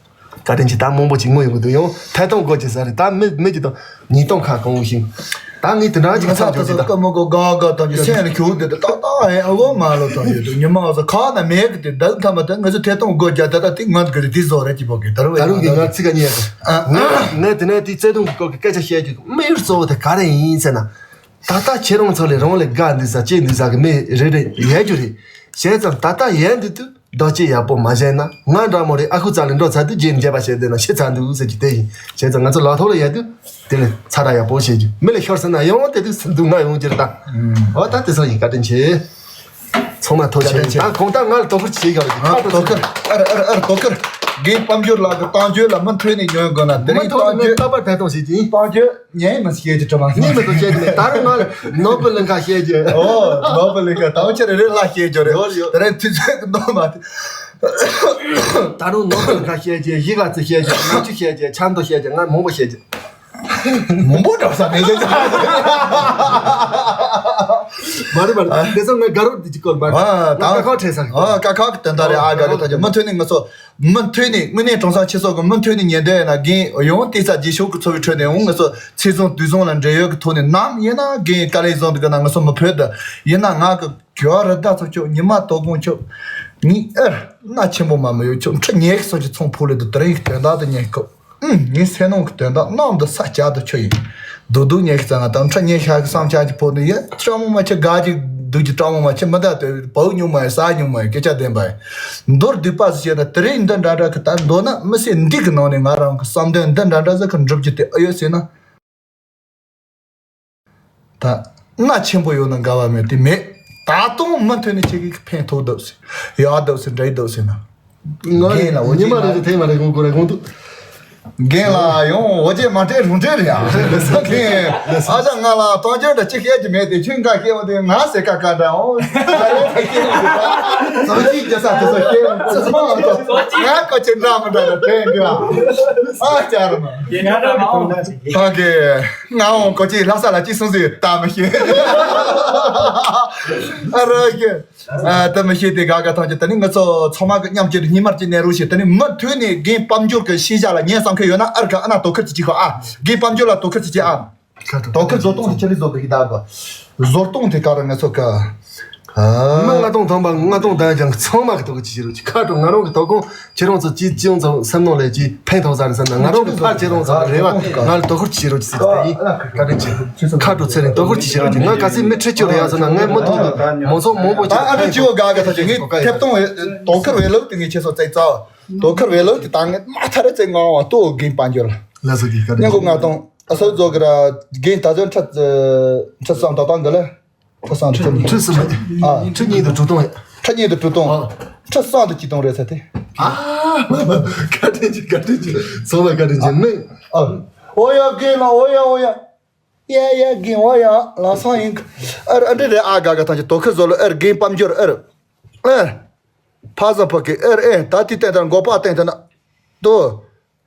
བཀའ་དྲིན་ཆེ། ད་མང་པོ་ཅིག་ངུ་ཡོང་གི་འདུག་ཡང་ཐད་གཏོང་དགོས་ཀྱི་ས་རེད། ད་མི་མི་ཅིག་དང་ཉིས་སྟོང་ཁ་གང་བཞིན་ད་ངས་དེ་འདྲ་ཅིག་ང་ཚོ་ཚ་ཐོ་ཚོ་ཀ་མོ་གོ་ག་ག་དང་གི་སེམས་ལ་ཁྱུག་དེ་ཏག་ཏག་ཨེ་ཨ་གོ་མ་ལོ་དང་ཡོད་དུ་ཉི་མ་ང་ཚོ་ཁ་ན་མེད་གི་དེ་ད་ཐ་མ་ད་ང་ཚོ་ཐད་གཏོང་དགོས་རྒྱ་ད་ད་དེ་ང་གི་རེད་དེ་བཟོ་རེད་ཅི་པོ་གི་ད་རུང་ད་རུང་གི་ང་ཚིག་ག་ཉེ་གི་ངས་ངས་དེ་ནས་དེ་བརྩེ་དུང་གི་སྐོར་གི་སྐད་ཆ་བཤད་རྒྱུ་དམིགས་ཡུལ་གཙོ་བོ་དེ་ག་རེ་ཡིན་ཟེར་ན། ད་ལྟ་ཁྱེད་རང་ཚོ་ལས་རང་ལས་དགའ་འདུག་ས་ཅི་འདུག་ས་གི་མི་རེ་རེ་ཡོད་རྒྱུ་རེད། བྱས་ཙང་ད་ལྟ་ཡོད་འདུག་དུས། རྡོ་སྐྱེས་ཡག་པོ་མ་བྱས་ན་ང་འདྲ་མོ་རེ་ཨ་ཁུ་རྩ་ལ་འགྲོ་ཚར་དུས་རྗེས་འཇལ་བ་བྱས་བསྡད་ན་ཤི་ཚར་འདུག་ཟེར་གྱི་དེ་ཡིན། བྱས་ཙང་ང་ཚོ་ལག་ཐོག་ལ་ཡོད་དུས་དེ་ལས་ཚ་དྲག་ཡག་པོ་བྱེད་རྒྱུ། མི་ལ་ཤོར་ཟིན་ན་ཡང་དེ་དུས་སུ་སྡུག་བསྔལ་ཡོང་རྒྱུ་རེད་ད། འོ་ད་དེ་ཚོ་ཡིན། བཀའ་དྲིན་ཆེ། ཚང་མ་ཐུགས་རྗེ་ཆེ། ད་གང་ལྟར་ང་ལ་དོ་ཁུར་བྱེད་ཡག་རེད། ཨ་དོ་ཁུར་ཨར་ཨར་ཨར་དོ་ཁུར། རྒན་དཔལ་འབྱོར་ལགས་ཀྱི་གཏམ་བརྗོད་ལ་མུ་མཐུད་ནས་ཉོན་དགོས་ན་དེ་མུ་རིང་མཐུད་ནས་གཏམ་བརྗོད་རྟག་པར་ཐད་གཏོང་བྱེད་ཀྱི་ཡིན། གཏམ་བརྗོད། ཉན་མི་བཤད་ཀྱི་དྲི་མ་ཉན་མི་ཐུབ་བཤད་ཀྱི་མེད། ད་རུང་ང་ནོར་བུ་གླིང་ཁ་བཤད་རྒྱུ། ཨོ་ནོར་བུ་གླིང་ཁ་དང་ཆེ་རེ་རེ་ལྷ་བཤད་རྒྱུ་རེད། ཡོད་རེད་ཡོད། དེ་རིང་དུས་ཚོད་ཀྱི་འདོན་མ་ཐུབ། ད་རུང་ནོར་བུ་གླིང་ཁ་བཤད་རྒྱུ། གཞིས་ཀ་རྩེ་བཤད་རྒྱུ། ནག་ཆུ་བཤད་རྒྱུ། ཆབ་མདོ་བཤད་རྒྱུ། ང་མང་པོ་བཤད་རྒྱུ། མང་པོ་འགྲོ་ས་མེད་ཀྱི། མ་རེད་མ་རེད། དེ་ཚོ་ངས་དགའ་རབ་འདི་ཅིག་སྐོར་མ་རེད། ཨ་ད་དཀའ་ཁག་འཕྲད་ས་གི། ཨ་དཀའ་ཁག་གི་དོན་དག་རེད། ཨ་དགའ་རབ་ཐག་ཆོད། མུ་མཐུད་ནས་ང་ཚོ། མུ་མཐུད་ནས་དངོས་གནས་ཀྲང་སང་ཆེ་སོགས་ཀྱི་མུ་མཐུད་ནས་ཉན་བསྡད་ཡོད་ན་རྒན་ཡང་དེ་ཚ་རྗེས་ཕྱོགས་ཀྱི་འཚོ་བའི་ཁྲོད་ནས་འོང་ང་ཚོ་ཚེ་བཟང་དུས་བཟང་ལ་འབྲེལ་ཡོད་ཀྱི་ཐོག་ནས་ནམ་ཡིན་ན་རྒན་དཀའ་ལས་བཟང་འདུག་གི་ན་ང་ཚོ་མི་ཕོད་དུ་ཡིན་ན་ང་གི་གྱོད་རི་ཟླ་ཚོ་ཁྱོད་ཉི་མ་དོ་དགོང་ཁྱོད་ངའི་ཨེ་རྣ་ཆེན་པོ་མ་མི་ཡོད་ཁྱོད་ཁྲི་ཉན་གི་སོགས་ཀྱི་ཚོང་ཕུག་ལས་དུ་དེ་རིང་གི་དོན་དག་དུ་ཉན་གི་ཁོ། ཨུམ། ངའི་སེམས་ནང་གི་དོན་དག་གནམ་དུ་ས་བཅད་དུ་ཆུ་ཡིན། རྡོག་རྡོག་ཉལ་གི་ཙང་ང་དང་ཁྲ་ཉལ་ཤག་གི་བསམ་འཆར་གྱི་ཕོག་ནི་ཡ་སྤྲང་མོ་མ་ཆེ་དགའ་གི་སྡུག་གི་སྤྲང་མོ་མ་ཆེ་མི་ད་དེ་བའུ་ཉུང་མ་ཡ་ས་ཉུང་མ་ཡ་སྐད་ཆ་བདེན་པ་ཡ། མདོར་བསྡུས་པ་ཟེར་བྱས་ན་དེ་རིང་འདི་འདྲ་འདྲ་གི་ད་མདོར་ན་མི་སེར་འདི་གི་ནང་ནས་ང་རང་གི་བསམ་དོན་འདི་འདྲ་འདྲ་ཟིག་གི་འགྲུབ་རྒྱུ་དེ་ཨེ་ཡོད་ཟེར་ན། ད་སྣ་ཆེན་པོ་ཡོད་ན་འགལ་བ་མེད་དེ་མེད། ད་དུང་མུ་མཐུད་ནས་ཁྱེད་ཀྱིས་ཕན་ཐོགས་འདུག་ཟེར་ཡག་འདུག་ཟེར་འདྲ་ཡི་འདུག་ཟེར་ན། ང་རྒན་ལ་འོ་ཉི་མ་རེ་རེ་ཐེངས་མ་རེ་གོང་གོ་རེ་གོང་དུ། རྒན་ལ་ཡང་འོ་བརྒྱལ་མ་སྤྲད་རུང་སྤྲད་རེད་ཡ། རྒན་ཨ་ཅག་ང་ལ་གཏམ་རྒྱུད་འདྲ་གཅིག་བཤད་རྒྱུ་མེད་དེ་ཁྱོད་འགའ་བཤད་འོང་དེ་ང་ཟེར་ཀ་ཀ་འདྲ་འོང་། ཙོ་ཅིག་རྒྱ་ས་དེ་ཚོ་བཤད་འོང་ཁོ་ཚོ་མང་དོ། ང་ཀོ་ཅིག་འདྲ་མི་འདྲ་ལ་དྲན་གི་ཨ་ཅག་ར་མ། རྒན་ང་འདྲ་མ་འོང་ད་ཅིག་ཨ་གི་ང་འོང་ཀོ་ཅིག་ལྷ་ས་ལ་ཅིག་སོང་ཟིག་ད་མི་ཤེས། ཨ་ར་གི། ཨ་ད་མི་ཤེས་དེ་ག་ག་ཐག་ཆོད། ད་ནི་ང་ཚོ་ཚང་མ་གི་མཉམ་སྐྱེད་སྙིང་དམར་གྱི་ནད་རོ་ཞིག་ད་ནི་མུ་མཐུད་ནས་རྒན་དཔལ་འབྱོར་གྱི་ཤེས་བྱ་ལ་ཉན་བསམ་མཁན་ཡོད་ན་ཨར་ག་ཨ་ན་དོ་ཁུར་གྱི་གཅིག་ཤོག་ཨ། རྒན་དཔལ་འབྱོར་ལ་དོ་ཁུར་གྱི་གཅིག་ཨ། དོ་ཁུར་བཟོ་སྟངས་དེ་ཆི་ལི་བཟོ་དགོས་ཤིག་ད་གོ། བཟོ་སྟངས་དེ་ག་ར་ང་ཚོ་གི་ མི་ལྔ་སྟོང་ཐམ་པ་ལྔ་སྟོང་ལྡན་ཀྱང་ཚང་མ་གི་དོ་ཁུར་ཅིག་བྱེད་རོགས་གྱིས། ཁ་དྲོ། ང་རང་གི་དོ་དགོང་ཁྱེད་རང་ཚོ་ཅིག་ཅི་ཡོང་ཚོ་སེམས་ནང་ལ་ཅིག་ཕན་ཐོགས་ས་རེད་བསམ་ན། ང་རང་གི་ཕར་ཁྱེད་རང་ཚོ་རེ་བ་ང་ལ་དོ་ཁུར་ཅིག་བྱེད་རོགས་གྱིས་ཟེར་དེ་ཡིན། བཀའ་དྲིན་ཆེ། ཁ་དྲོ་ཚེ་རིང་། དོ་ཁུར་ཅིག་བྱེད་རོགས་གྱིས། ང་ག་ཚོད་མི་ཁྲི་གཅིག་ལ་ཡ་ཟེར་ན་ངས་མི་ཐུབ་མང་ཚོགས་མང་པོ་ཅིག་ཨ་ཨ་ཕན་ཅིའོ་དགའ་དགའ་ཐག་ཆོད། ངས་ཐེབས་གཏོང་དོ་ཁུར་བའི་ལུགས་དེ་ངས་ཁྱེད་ཚོ་བཙལ་ཙ་དོ་ཁུར་བའི་ལུགས་དེ་ད་ངས་མ་ཐར་རེ་བཙལ་ངང་བ་ལྟོ་རྒན་དཔལ་འབྱོར་ལ། ལ་སོ་གི་བཀའ་དྲིན་ཆེ། ཉིན་གུང་ང་དང་ཨ་སོ་རྫོགས་གི་ར་རྒན་ད་ཚོད་ཁྲི་ཁྲི་སང་ད་ལྟ་འདི་ལ། ཁྲི་སང་དུ་ཁྲི་ཁྲི་སུ་མེད། ཨ། ཁྲི་གཉིས་དུ་དྲུག་སྟོང་ཡ། ཁྲི་གཉིས་དུ་དྲུག་སྟོང་། ཨ། ཁྲི་སང་དུ་གཅིག་སྟོང་རེད་ཟེར་ཏེ། ཨ། བཀའ་དྲིན་ཆེ། བཀའ་དྲིན་ཆེ། ཚང་མ་བཀའ་དྲིན་ཆེ། མིག་ཨ། ཨོ་ཡ་རྒན་ལགས། ཨོ་ཡ་ཨོ་ཡ། ཡ་ཡ་རྒན། ཨོ་ཡ་ལམ་སང་ཡིན། ཨ་ར་ཨ་འདྲ་རེད། ཨ་དགའ་དགའ་ཐང་ཆེ། དོ་ཁུར་བཟོ་ལོ། ཨ་ར་རྒན་དཔལ་འབྱོར། ཨ་ར། ཨ། ཕ་བཟང་ཕ་གི། ཨ་ར་ཨེ་ད་དེ་བསྟན་དང་མགོ་པ་བསྟན་དང་ན། དོ།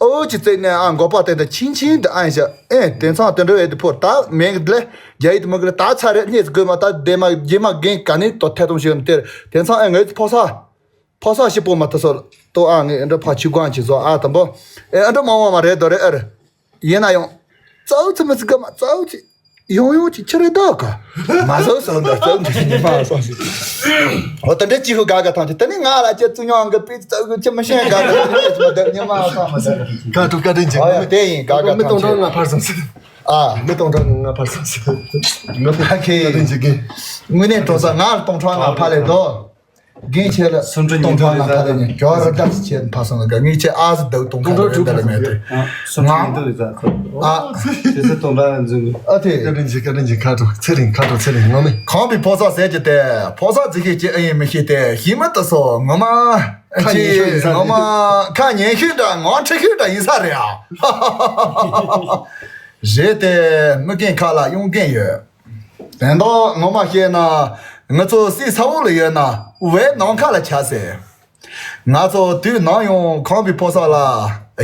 ཨོ་ཅི་ཙེ་ནས་ཨ་མགོ་པ་བསྟན་ད་ཆིན་ཆིན་དུ་ཨན་ཤ་ཨེ་དེང་སང་དེ་འདྲ་བས་དེ་ཕོར་ད་མེད་གི་ལེ། རྒྱ་ཡིག་དེ་མ་གི་ལེ། ད་ཚ་རེ་གནས་སུ་དགོས་མ་ད་དེ་མ་རྗེས་མ་རྒན་ག་ནས་ཏོ་ཐད་གཏོང་བྱེད་ཡོད་ནི་དེར། དེང་སང་ཨེ་ངའི་ཕོ་ས་ཕོ་ས་ཞིག་པོ་མ་ཐུ་སོ་ཏོ་ཨ་ངས་ཨེ་འདྲ་ཕ་ཆུ་གང་ཅི་བཟོ་ཨ་དམ་པོ་ཨེ་ཨ་འདྲ་མང་བ་མ་རེད་དོ་རེད། ཨེ་རེད་ཡིན་ན་ཡང་ཙའུ་ཚི་མི་ཚི་ག་མ་ཙའུ་ཚི། ཡོང་ཡོང་ཅིག་ཁྱེར་རེ་ད་ག་མ་སོ་སོ་འདི་ཙམ་གྱི་ཉི་མ་སོ་ཞིག་འོ་དེ་འདྲའི་ཅི་ཧུ་དགའ་དགའ་ཐང་ཆེ། དེ་ནི་ང་ལ་ཅི་བཙུན་ཡང་གི་པི་ཙི་ཙི་གི་ཅི་མི་ཤེས་དགའ་དགའ་ཐང་ཆེ། ཉི་མ་སོང་མ་ཟེར། ཁ་ཐུག་བཀའ་དྲིན་ཆེ། ཨ་ཡ་དེ་ཡིན་དགའ་དགའ་མི་ཐང་ཆེ། སྟོང་ཕྲག་ང་ཕར་སོང་ཟེར། ཨ། མི་སྟོང་ཕྲག་ང་ཕར་སོང་ཟེར། ང་ཕར་ཁེ་བཀའ་དྲིན་ཆེ་གི། དངོས་གནས་དྲང་སང་ང་ལ་སྟོང་ཕྲག་ང་ཕར་ལས་དོ། རྒན་ཆེ་ལ་སུམ་ཁྲི་ཉིས་སྟོང་རེ་ཟ་ཁ་ལ་ཉན་ཇོ་ར་ད་ཆེ་ཕ་སང་ལ་ག་ངས་ཆེ་ཨ་ཟི་དག་སྟོང་ཁ་རེ་ད་ལ་མེད་དེ། ཨ། སུམ་ཁྲི་ཉིས་སྟོང་རེ་ཟ་ཁ། ཨ། དེ་ཚེ་སྟོང་ཕྲག་འཛིན་གི། ཨ་ཐེ། བཀའ་དྲིན་ཆེ། བཀའ་དྲིན་ཆེ། ཁ་དྲོ་ཚེ་རིང་། ཁ་དྲོ་ཚེ་རིང་། ངོ་མི། ཁང་པའི་ཕོ་གསར་ཟེར་གྱི་དེ་ཕོ་གསར་ཟེར་གྱི་ཅི་ཨ་ཡིན་མི་ཤེས་ཏེ་ཤི་མི་ཏི་སོ་ངོ་མ། ཁ་ཉན་ཤོད་ཟ་ངོ་མ་ཁ་ཉན་ཤོད་འདྲ་ངོ་ཁྲི་ཤོད་འདྲ་ཡིན་ས་རེད་ཨ། རེད་དེ་མི་རྒན་ཁ་ལ་གཡོང་མཁན་ཡོད། དོན་དག་ངོ་མ་བཤད་ན། ང་ཚོ་སྲིད་ས་འོག་ལ་ཡོད་ན་བའི་ནང་ཁ་ལ་ཆགས་ཟེར། ང་ཚོ་དུས་ནམ་ཡང་ཁང་པའི་ཕོ་གསར་ལ་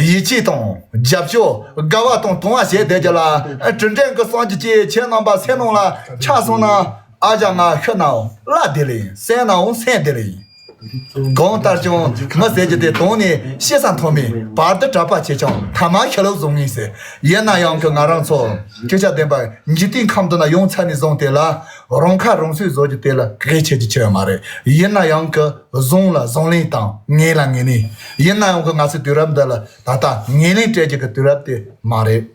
ཡིད་ཆེས་དང་རྒྱབ་སྐྱོར་དགའ་བ་དང་དུང་བ་བྱས་བསྡད་རྒྱུ་ལ་དྲིན་དྲན་གྱི་བསམ་འཆར་ཅིག་ཁྱེད་རྣམ་པ་སེམས་ནང་ལ་ཆགས་སོང་ན་ཨ་ཅག་ང་ཤི་ནའང་བླ་བདེ་ལེ་ཡིན། གསོན་ནའང་སེམས་བདེ་ལེ་ཡིན། གང་ལྟར་ཀྱང་མི་ཟེར་རྒྱུ་དེ་དོན་ནས་ཤི་ས་མཐོང་མེད། བར་དུ་གྲྭ་པ་བྱེད་ཀྱང་ཐ་མ་ཤི་ལོག་བཟང་ངེས་ཟེར། ཡིན་ན་ཡང་གི་ང་རང་ཚོ་སྐད་ཆ་བདེན་པ་འཇིག་རྟེན་ཁམས་འདི་ན་ཡོང་ཚར་ནས་བཟུང་དེ་ལ་རང་ཁ་རང་གསོས་བཟོ་རྒྱུ་དེ་ལ་གལ་ཆེ་རྒྱུ་ཆེ་བ་མ་རེད། ཡིན་ན་ཡང་གི་བཟང་ལ་བཟང་ལན་དང་ངན་ལ་ངན་ལན། ཡིན་ན་ཡང་གི་ང་ཚོའི་དུས་རབས་འདི་ལ་ད་ལྟ་ངན་ལན་སྤྲད་རྒྱུ་གི་དུས་རབས་དེ་མ་རེད།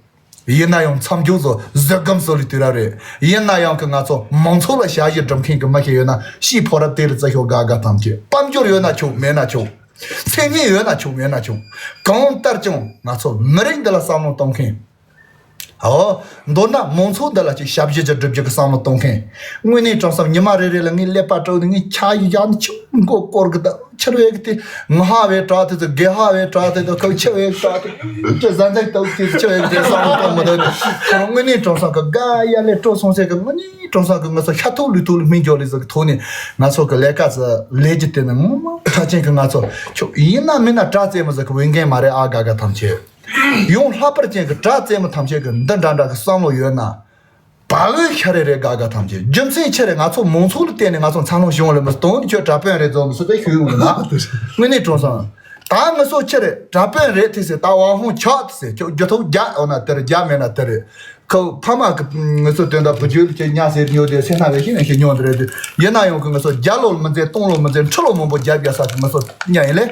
ཡིན་ན་ཡང་མཚམས་འཇོག་བཟོ་བཟོད་སྒོམ་བཟོ་ལས་དུས་རབས་རེད། ཡིན་ན་ཡང་གི་ང་ཚོ་མང་ཚོགས་ལ་ཞབས་ཞུ་སྒྲུབ་མཁན་གི་མི་ཞིག་ཡོད་ན་ཕྱིའི་ཕོ་རབ་དེ་རུ་བརྩི་ཤོག་དགའ་དགའ་ཐམས་ཅད་དཔལ་འབྱོར་ཡོད་ན་ཆོག་མེད་ན་ཆོག་མཚན་སྙན་ཡོད་ན་ཆོག་མེད་ན་ཆོག་གང་ལྟར་ཀྱང་ང་ཚོ་མི་རིགས་འདི་ལ་བསམ་བློ་གཏོང་མཁན། ཨོ། མདོར་ན་མང་ཚོགས་འདི་ལ་ཅིག་ཞབས་ཞུ་ཅིག་སྒྲུབ་རྒྱུ་གི་བསམ་བློ་གཏོང་མཁན། དངོས་གནས་དྲང་བསམ་ཉི་མ་རེ་རེ་ལ་ངའི་ཀླད་པ་དཀྲུགས་ནས་ངའི་ཆ་ཡི་ཡག་ནས་ཆུ་མགོ་སྐོར་གི་ད། ཕྱིར་བས་ཀྱི་དེ་ང་ཧ་བས་དྲག་དེ་ཚོ་དགེ་ཧ་བས་དྲག་དེ་ཚོ་ཁོ་ཕྱི་བས་དྲག་དེ་ཅི་ཟ་འཛིན་ཏོག་དེ་ཕྱི་བས་ཀྱི་དེ་བསམ་བློ་གཏོང་མི་འདོད་དེ། ཁོ་རང་དངོས་གནས་དྲང་བསམ་གི་དགའ་ཡ་ལས་སྤྲོ་སོང་ཟེར་གི་དངོས་གནས་དྲང་བསམ་གི་ང་ཚོ་ཤ་ཐུག་ལུས་ཐུག་ལ་སྨིན་འཇོག་ལས་ཟེར་གི་ཐོག་ནས་ང་ཚོ་གི་ལས་ཀ་ཚོ་ལས་རྒྱུ་དེ་ནི་ངོ་མ་ཁྲག་ཆེན་གི་ང་ཚོ་ཁྱོད་ཡིན་ན་མིན་ན་དྲག་རྩེད་མོ་ཟེར་གི་འོས་འགན་མ་རེད་ཨ་དགའ་དགའ་ཐམས་ཅད། ཡང་ལྷག་པར་ཅན་གི་དྲག་རྩེད་མོ་ཐམས་ཅད་གི་འདི་འདྲ་འདྲ་གི་བསམ་བློ་ཡོད་ན། བ་འོས་ཤ་རེ་རེ་དགའ་དགའ་ཐམས་ཅད་རྒྱུ་མཚན་ཆི་རེད། ང་ཚོ་མང་ཚོགས་ལ་བརྟེན་ནས་ང་ཚོ་འཚར་ལོངས་བྱུང་ལ་མི་སྟོང་ནི་ཁྱོད་དྲ་དཔོན་རེད་ཚོ་མི་སུ་ཚོད་ཤོད་ཡོང་ལ་ན། དངོས་གནས་དྲང་སོང་། ད་ང་ཚོ་ཆི་རེད་དྲ་དཔོན་རེད་དེ་ཟེར་ད་དབང་ཧོང་ཆགས་དེ་ཟེར་ཁྱོད་རྒྱུ་ཐོག་རྒྱ་འོ་ན་དེ་རེད་རྒྱ་མེད་ན་དེ་རེད། ཁོ་ཕ་མ་གི་ང་ཚོ་དོན་དག་བུ་རྒྱུད་ཀྱི་ཉ་ཟེར་ཉོ་དེ་སེམས་ན་རེ་ཤི་ནས་ཤི་ཉོ་དེ་རེད་དེ་ཡིན་ན་ཡང་གི་ང་ཚོ་རྒྱ་ལོ་མི་མཛད་སྟོང་ལོ་མི་མཛད་ཁྲི་ལོ་མང་པོ་རྒྱ་རྒྱ་ས་གི་ང་ཚོ་ཉ་ཡིན་ལེ།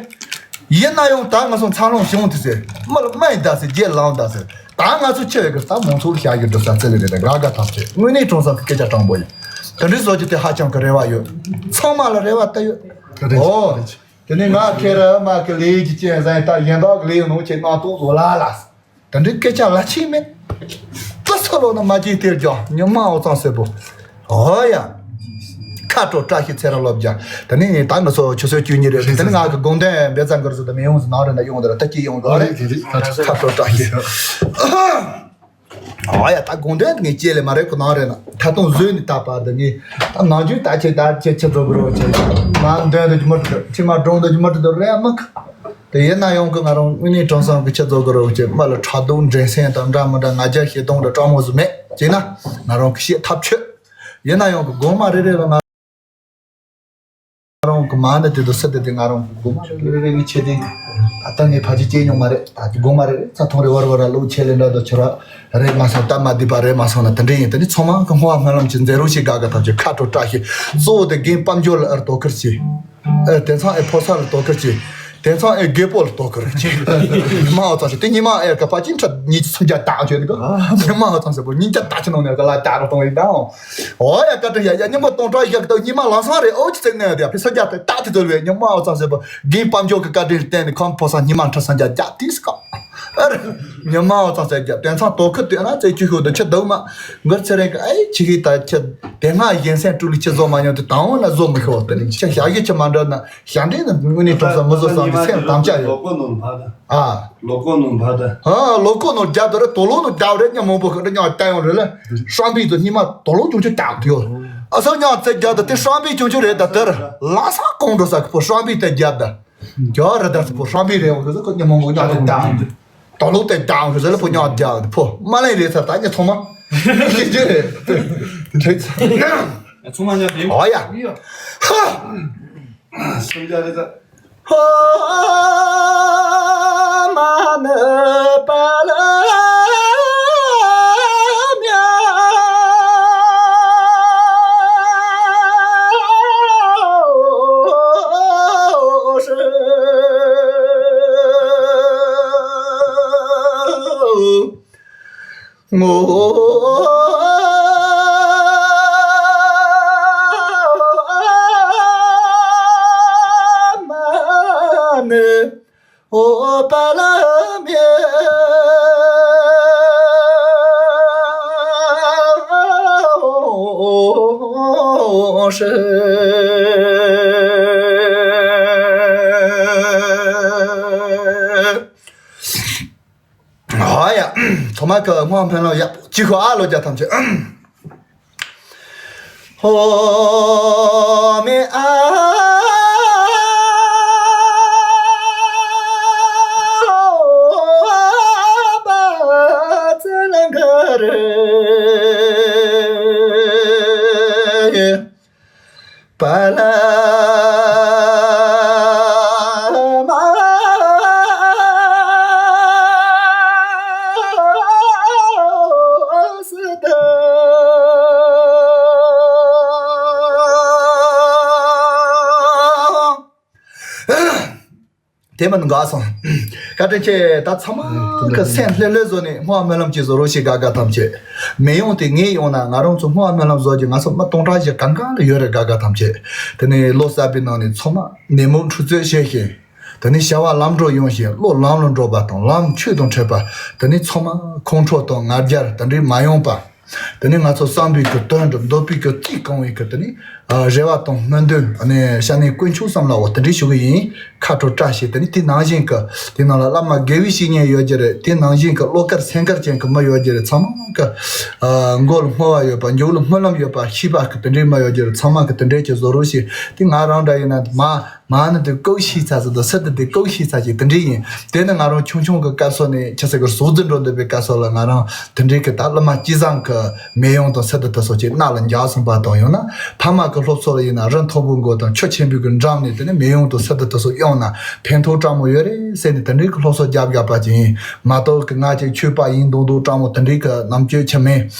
ཡིན་ན་ཡང་ད་ང་ཚོ་འཚར་ལོངས་བྱུང་དུས་ཟེར་མི་ལ་མ་ཡིན་ད་ཟེར་རྗེས་ལངས་ད་ཟེར་ད་ང་ཚོ་ཆེ་བའི་གི་ས་མང་ཚོགས་ལ་བྱ་རྒྱུ་འགྲོ་ས་རྩི་ལེ་རེད་ད་དགའ་དགའ་ཐམས་ཅད་དངོས་གནས་དྲང་བསམ་གི་སྐད་ཆ་དྲང་པོ་ཡིན། དེ་འདྲའི་བཟོ་རྒྱུ་དེ་ཧ་ཅང་གི་རེ་བ་ཡོད། ཚང་མ་ལ་རེ་བ་ད་ཡོད། ཨོ། དེ་ནས་ང་ཁེ་ར་མ་གི་ལས་ཀྱི་ཅན་ཟན་ད་གཞན་དག་གི་ལས་ནང་ཆེ་གནང་ཐུག་བཟོ་ལ་ལ། དེ་འདྲའི་སྐད་ཆ་ལ་ཆེ་མེད། ཏི་སོ་ལོ་ན་མ་ཅིག་སྟེར་རྒྱ་ཉི་མ་འོ་ཚང་སེར་པོ། ཨོ་ཡ། ཁ་དྲོ་བཀྲ་ཤིས་ཚེ་རིང་ལོ་བརྒྱ། དེ་ནས་ད་ང་ཚོ་ཆུ་ཚོད་བཅུ་གཉིས་རེད་དེ་ནས་ང་གི་དགོང་དོན་འབེ་ཚང་གི་རུ་ཟུ་དེ་མི་ཡོང་ཟི་ནང་རེ་ན་ཡོང་དེ་ར་ད་ཅི་ཡོང་དོ་རེད། ཁ་དྲོ་བཀྲ་ཤིས། ཨོ་ཡ་ད་དགོང་དོན་ངས་སྐྱེལ་ལེ་མ་རེད་ཁོ་ནང་རེ་ན་ད་དུང་བཟོས་ནས་ད་པ་དེ་ངས་ད་ནང་རྒྱུན་ད་ཁྱེད་ད་ཁྱེད་ཁྱེད་ཚོ་གི་རོ་ཁྱེད་ང་འདོན་དུ་མ་ཁྱེད་མ་འགྲོང་དུ་མ་འགྲོ་རེད་མ་ཁ། དེ་ཡིན་ན་ཡང་གི་ང་རང་དངོས་གནས་དྲང་བསམ་གི་ཁྱེད་ཚོ་གི་རོགས་ཀྱི་མ་ལ་ཕྲག་དོག་འགྲན་སེམས་དང་འདྲ་མི་འདྲ་ང་རྒྱལ་ཞེ་སྡང་འདྲ་སྤྲང་མོ་ཟིག་མེད་ཅེ་ན་ང་རང་གི་ཤེས་ཐབས་ཆོད། ཡིན་ན་ཡང་གི་དགོང་མ་རེ་རེ་ལ་ང་ རང་གི་མ་ཎི་དེ་དུ་སི་དེ་དེ་ང་རང་གི་དགོངས་པ་རེ་རེ་རེ་ནི་ཆེ་ལྡན། ད་ལྟ་ངས་ཕལ་ཆེར་སྐྱེས་མྱོང་མ་རེད། ད་དགོངས་པ་རེ་རེ་ཚ་ཐོང་རེ་བར་བར་ལོ་ཆེ་ལེ་འདྲ་དུ་ཆོ་ར་རེད་མ་སོང་། སྟབས་མ་བདེ་པ་རེད་མ་སོང་ན་དེ་འདྲ་ཡིན། དེ་ནི་ཚང་མ་གི་སྔོན་སྨོན་ལམ་གྱི་མཛད་རོགས་ཞིག་དགའ་དགའ་ཐམས་ཅད་ཁ་དྲོ་བཀྲ་ཤིས། གཙོ་བོ་དེ་རྒན་དཔལ་འབྱོར་ལ་ཨར་དོ་ཁུར་གྱིས། ཨེ་དེང་སང་ཨེ་ཕོ་གསར་ལ་དོ་ཁུར་གྱིས། དེང་སང་ཨེ་རྒད་པོ་ལ་དོ་ཁུར་གྱིས། ཉི་མ་འོ་ཚང་ཞིག་དེ་ཉི་མ་ཨེ་ག་པ་ཅིན་ཁྲ་ཉི་ཆ་སུམ་བརྒྱ་དག་བྱོས་འདུག་ཉི་མ་འོ་ཚང་ཞིག་པོ་ཉིན་བརྒྱ་དག་ཅི་ནང་ནས་ག་ལ་དག་རོ་གཏོང་ཡིན་དང་། འོ་ཡ་བཀའ་དྲིན་ཡ་ཡ་ཉི་མ་སྟོང་ཕྲག་ཡག་གི་ཉི་མ་ལང་སང་རེད། ཨོ་ཅི་ཚེ་ནས་དེ་ཕི་སུམ་བརྒྱ་དེ་དག་དེ་ཚོ་བས། ཉི་མ་འོ་ཚང་ཞིག་པོ་རྒན་དཔལ་འབྱོར་གི་བཀའ་དྲིན་བརྟེན་ནས་ཁམས་ཕོ་གསར་ཉི་མ་ཁྲ་སུམ་བརྒྱ་བརྒྱ་དེ་སྐབས། ཨ་རེ། ཉི་མ་འོ་ཚང་ཟེར་རྒྱབ་དེང་སང་དོ་ཁུར་དེ་ན་རྩེ་ཆུ་ཤོག་དུ་ཆུ་འདུག་མ། མགར་ཚེ་རིང་གི་ཨེ་ཆི་གི་ད་ཁྱི་དེ་སྔ་གཞན་སེམས་སྤྲུལ་ལི་ཁྱི་བཟོ་མ་མྱོང་དེ་དང་བོ་ན་བཟོ་མི་ཤོག་དེ་ནི་ཁྱི་ཞག་གི་ཁྱི་མ་འདྲ་ན་ཞག་འདྲེ་ན་དངོས་གནས་གྲོང་གསར་མི་བཟོ་བསམ་གི་སེམས་དམ་བཅའ་ཡོད། ལོ་གོ་ནོར་བ་ད། ཨ། ལོ་གོ་ནོར་བ་ད། ཨ་ལོ་གོ་ནོར་རྒྱབ་དེ་རེད། དོ་ལོ་ནོར་རྒྱབ་རེད། ཉ་མང་པོ་གི་འདྲ་ཉ་བཏང་ཡོང་རེད་ལ། ཧྲང་པི་དུ་སྙི་མ་དོ་ལོ་ཅུང་ཅུང་བཏང་དུ་ཡོད། ཨ་སོ་ཉ་ཚེ་རྒྱབ་དེ་དེ་ཧྲང་པི་ཅུང་ཅུང་རེད། ད་དེར་ལ་ས་གོང་འགྲོ་ས་གི་ཕོ་ཧྲང་པི་དེ་རྒྱབ་ད། རྒྱ་རི་དར་ཕོ་ཧྲང་པི་རེད། འོ་ཟེར་ཁོ་ཉ་མོ་མོ་ཉ་དེ་དང་། དང་ལོ་དེ་དང་ཟེར་ལ་ཕོ་ཉ་རྒྱ་ཕོ་མ་ལེན་རེད་ཚར་ད་ཉ་ཚོ་མ། ཁྱེད་ཀྱི་རེད། ཁྱེད་ཚོ་མ་ཉ་དེ། ཨོ་ཡ། ཧ། སུམ་བརྒྱ་རེད་ད། ཧོ་མ་ནི་པ་ལ་མྱ། ངོ་མ་ནི། ཨོ་པ་ལ་མེ་ཧྲི། ཨ་ཡ། ཐོག་མ་ཁ་སྔོན་འཕེན་ལ་ཡག་པོ་ཅི་ཁོ་ཨ་ལོ་རྒྱ་ཐམས་ཅད། ཧོ་མེ་ཨ་བ་ཙ་ལ་ག་རེ་པ་ལ་མ་སི་ཏ། དེ་མིན་དགའ་སོང་། བཀའ་དྲིན་ཆེ། ད་ཚང་མ་གི་སེམས་ལྷོད་ལྷོད་བཟོ་ནས་སྔོན་སྨོན་ལམ་གྱི་བཟོ་རོགས་ཞེས་དགའ་དགའ་ཐམས་ཅད། མི་ཡོང་དེ་ངས་ཡོང་ན་ང་རང་ཚོ་སྔོན་སྨོན་ལམ་བཟོ་རྒྱུ་ང་ཚོ་མི་སྟོང་ཕྲག་བཞི་གང་གང་ལ་ཡོད་རེད་དགའ་དགའ་ཐམས་ཅད། དེ་ནས་ལོ་གསར་པའི་ནང་ནས་ཚང་མ་ནད་མུག་འཁྲུག་རྩོད་བྱས་ཤིང་། དེ་ནས་བྱ་བ་ལམ་འགྲོ་ཡོང་ཞིང་བློ་ལམ་ལ་འགྲོ་བ་དང་ལམ་ཆོས་དང་འཕྲད་པ། དེ་ནས་ཚང་མ་ཁོང་ཁྲོ་དང་ང་རྒྱལ་དེ་འདྲའི་མ་ཡོང་པ། དེ་ནས་ང་ཚོ་བསམ་པའི་གི་དོན་འགྲུབ་འདོད་པའི་གི་རྩིས་གང་བའི་གི་དེ་ནས་རེ་བ་དང་སྨོན་འདུན་ཨ་ནི་ཤ་ནས་དཀོན་མཆོག་བསམ་ལ་འོ་དེ་འདྲའི་ཞུ་གི་ཡིན། ཁ་དྲོ་བཀྲ་ཤིས། དེ་ནས་དེ་ནང་བཞིན་གི་དེ་ནང་ལ་བླ་མ་དགེ་བའི་བཤེས་གཉེན་ཡོད་ཀྱི་རེད། དེ་ནང་བཞིན་གི་བློ་དཀར་སེམས་དཀར་ཅན་གི་མི་ཡོད་ཀྱི་རེད། ཚང་མ་གི་ཨ་མགོ་ལ་སྨོན་བ་ཡོད་པ་མཇུག་ལ་སྨོན་ལམ་ཡོད་པ་ཤེས་པ་གི་དེ་འདྲའི་མི་ཡོད་ཀྱི་རེད། ཚང་མ་གི་དེ་འདྲའི་གི་བཟོ་རོགས་ཞེས་དེ་ང་རང་འདྲ་ཡིན་ན་མ། མ་ནི་དེ་ལྐོག་ཤེས་ཚ་ཟེར་དང་སི་ཏུ་དེ་ལྐོག་ཤེས་ཚ་ཞིག་དེ་འདྲ་ཡིན། དེ་ནི་ང་རང་ཆུང་ཆུང་གི་སྐབས་སོ་ནས་ཆ་ཟེར་གི་ཟོག་རྫི་འགྲོ་འདོད་པའི་སྐབས་སོ་ལ་ང་རང་དེ་འདྲའི་གི་ད་བླ་མ་སྐྱིད་བཟང་གི་མེ་ཡོང་དང་སི་ཏུ་དེ་སོགས་ཀྱི་སྣ་ལ་འཇགས་སོང་པ་དང་ཡང་ན་ཕ་མ་གི་སློབ་གསོ་ལ་ཡིན་ན་རི་མཐོ་པོའི་མགོ་དང་ཆུ་ཆེན་པོའི་གི་འགྲམ་ནས་དེ་ནི་མེ་ཡོང་དང་སི་ཏུ་དེ་སོགས་གཡུགས་ན་ཕན་ཐོགས་དྲང་མོ་ཡོད་རེད་ཟེར་ནས་དེ་འདྲའི་གི་སློབ་གསོ་རྒྱབ་རྒྱབ་པ་ཅིག་ཡིན་མ་གཏོགས་གི་ང་ཅིག་ཆོས་པ་ཡིན་མདོག་མདོག་དྲང་མོ་དེ་འདྲའི་གི་རྣམ་དཔྱོད་ཆེ་མེད།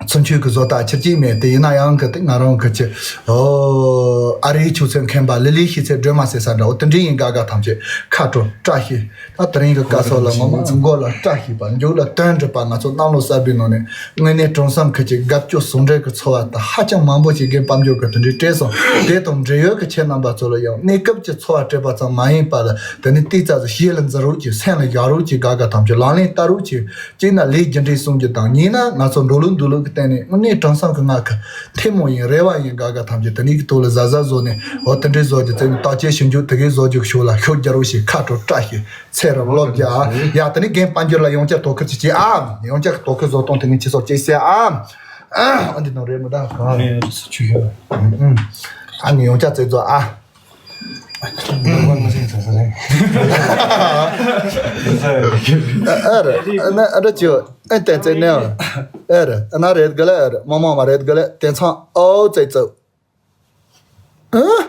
ཚུན་ཆོད་ཀྱི་བཟོ་ལྟ་ཆེར་སྐྱེས་མེད་དེ་ཡིན་ན་ཡང་གི་དེ་ང་རང་གི་ཆེ། ཨོ། ཨ་རིའི་ཆོས་ཚན་མཁན་པ་ལི་ལི་ཤེས་ཚད་སྒྲོལ་མ་ཟེར་ས་འདྲ་བོ་དེ་འདྲའི་ཡིན་དགའ་དགའ་ཐམས་ཅད་ཁ་དྲོ་བཀྲ་ཤིས། ད་དེ་རིང་གི་བཀའ་སོགས་ལ་ངོ་མ་མགོ་ལ་བཀྲ་ཤིས་པ་མཇུག་ལ་དོན་འགྲུབ་པ་ང་ཚོ་གནམ་ལོ་གསར་པའི་ནང་ནས་དངོས་གནས་དྲང་བསམ་ཁུལ་གྱི་དགའ་སྐྱོ་ཟུང་འབྲེལ་གྱི་ཚོར་བ་དང་ཧ་ཅང་མང་པོ་ཞིག་རྒན་དཔལ་འབྱོར་གྱི་དེ་འདྲའི་སྤྲད་སོང་། དེ་དང་འབྲེལ་ཡོད་ཀྱི་ཁྱེད་རྣམ་པ་ཚོ་ལ་ཡང་གནས་སྐབས་ཀྱི་ཚོར་བ་སྤྲད་པ་ཙམ་མ་ཡིན་པ་ལ་དེ་ནི་ཏིག་ཙམ་ཞིག་ཡིད་ལ་འཛིན་རོགས་གྱིས་སེམས་ལ་བཞག་རོགས་གྱིས་དགའ་དགའ་ཐམས་ཅད་ལག་ལེན་བསྟར་རོགས་གྱིས། གཅིག་ན་ལས་རྒྱུ་འབྲས་གསུམ་གྱི་དང་གཉིས་ན་ང་ཚོ་འགྲོ་ལུགས་འདུག་ལུགས་ཀྱི་སྟེང་ནས་དངོས་གནས་དྲང་བསམ་གྱི་ང་གི་ཐལ་མོ་ཡིན་རེ་བ་ཡིན་དགའ་དགའ་ཐམས་ཅད་དེ་ནས་ཀྱི་ཐོག་ལ་གཟབ་གཟབ་བཟོ་ནས་འོ་དེ་འདྲའི་བཟོ་རྒྱུ་བཙན་བརྟག་དཔྱད་ཞིབ་འཇུག་དེ་གའི་བཟོ་རྒྱུ་ཞུགས་ལ་ཤོད་རྒྱ་རོགས་ཞེས་ཁ་དྲོ་བཀྲ་ཤིས་ཚེ་རབས་བློ་རྒྱ་ཡ་དེ་ནས་རྒན་དཔལ་འབྱོར་ལ་ཡང་བསྐྱར་དོ་ཁུར་ཅིག་བྱེད་ཨ། ཡང་བསྐྱར་དོ་ཁུར་བཟོ་སྟངས་དེ་ངས་ཁྱེད་ཚོར་ཅིག་གསལ་ཨ། ཨ་འདི་ནང་རེད་མི་ད་ག་རེད་ཆུ་ཡོད། ཨ་ནི་ཡང་བསྐྱར་རྩེ་བཟོ་ཨ། ཨ་རེད། ཨ་ན་ཨ་འདྲ་ཅིག་ཨ་བསྟན་བཙན་ནས། ཨ་རེད། ཨ་ན་རེད་ག་ལེ། ཨ་རེད། མ་མ་མ་རེད་ག་ལེ། དེ་ཚང་ཨོ་ཙེ་ཙེ། ཨ།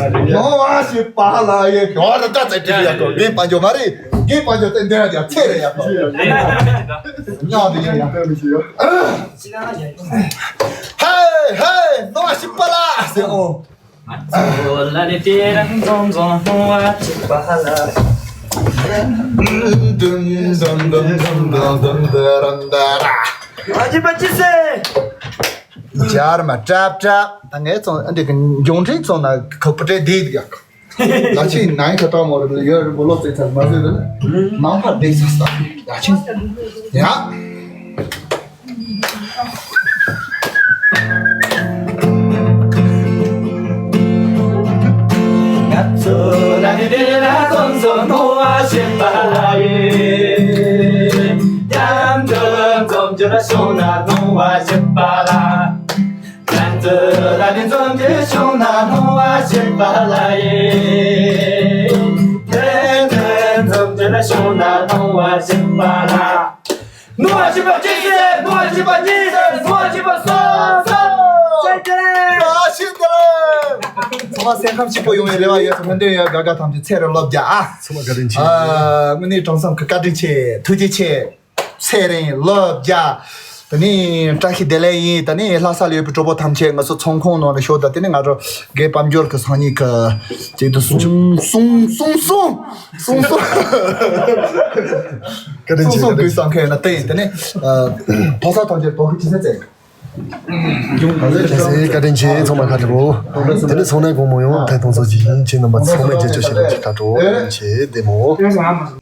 ནོར་བ་ཞིག་པ་ལ་ཡེ། ཡོ་ར་ད་ཙེ་ཏི་ཡ་གོ། རྒན་དཔལ་འབྱོར་མ་རེད། རྒན་དཔལ་འབྱོར་ཏན་ཏན་ཡ་ཚེ་རེད་ཡ་གོ། ཉག་དེ་ཡ་ཡ། ཧེ་ཧེ། ནོར་བ་ཞིག་པ་ལ་ཟེར་ཨོ། ང་ཚོ་ལ་ནི་དེ་རང་འཛོམས་འཛོམས་སྣང་བ་ཅིག་པ་ལ། ཨ་ཅི་པ་ཅི་སེ། ཇར་མ་ཀྲབ་ཀྲབ། ད་ངས་ཚོང་ཨ་འདི་གི་འབྱུང་འཕྲིན་ཚོང་ན་ཁག་པོ་སྤྲད་བསྡད་འདུག་ཡ། ད་ཕྱིན་ནའི་ཁ་ཏང་མོ་རེ་ཡོད་རེ་མོ་ལོ་ཙེ་ཚར་མ་ཟོས་དེ་ནི་ནང་ཕར་བསྡད་ས་ས་ཡ་ཕྱིན་ཡ། ང་ཚོ་ལ་ནི་དེ་ལ་ཀུན་སློང་ནོར་བ་ཞིག་པ་ལ་ཡིན། མཉམ་དུ་འཛོམས་རྒྱུ་ལ་བྱུང་ན་ནོར་བ་ཞིག་པ་ལ། ང་ཚོ་ལ་ནི་འཛོམས་རྒྱུ་བྱུང་ན་ནོར་བ་ཞིག་པ་ལ་ཡིན། མཉམ་དུ་འཛོམས་རྒྱུ་ལ་བྱུང་ན་ནོར་བ་ཞིག་པ་ལ། ནོར་བ་ཞིག་པ་གཅིག་ཟེར། ནོར་བ་ཞིག་པ་གཉིས་ཟེར། ནོར་བ་ཞིག་པ་གསུམ་ཟེར། ཚང་མ་སེམས་ཁམས་སྐྱིད་པོ་ཡོང་བའི་རེ་བ་ཡོད། སྨོན་འདུན་ཡོད། དགའ་དགའ་ཐམས་ཅད་ཚེ་རིང་ལོ་བརྒྱ་ཨ། ཚང་མ་བཀའ་དྲིན་ཆེ། ཨ། དངོས་གནས་དྲང་སེམས་ཀྱི་བཀའ་དྲིན་ཆེ། ཐུགས་རྗེ་ཆེ། ཚེ་རིང་ལོ་བརྒྱ། དེ་ནས་བཀྲ་ཤིས་བདེ་ལེགས་ཡིན། དེ་ནས་ལྷ་ས་ལ་ཡོད་པའི་གྲོགས་པོ་ཐམས་ཅད་ང་ཚོ་ཚོང་ཁང་ནང་ལ་ཤོག་དང་། དེ་ནས་ང་ཚོ་རྒན་དཔལ་འབྱོར་གྱི་སང་ཉིན་གྱི་ཅིག་ཏུ་གསུང་གསུང་གསུང་གསུང་གསུང་གསུང་བཀའ་དྲིན་ཆེ། གསུང་གསུང་གི་བསམ་མཁན་ལ་བརྟེན། དེ་ནས་ཕོ་གསར་ཐམས་ཅད་དོ་ཁུར་ཅི་ཟེར་བཙལ། ཁྱེད་ཚོས་བཀའ་དྲིན་ཆེ། ཚང་མ་ཁ་བྲལ་བོ། དེ་ནས་ཚོང་ནས་དགོང་མོ་ཡང་ཐད་གཏོང་ཚོགས་ཀྱི་ཡིན། ཁྱེད་རྣམ་པ་ཚང་མས་རྒྱབ་སྐྱོར་བྱེད་རོགས་ཞེས་ཁ་དྲོ་བཀའ་དྲིན་ཆེ། བདེ་མོ།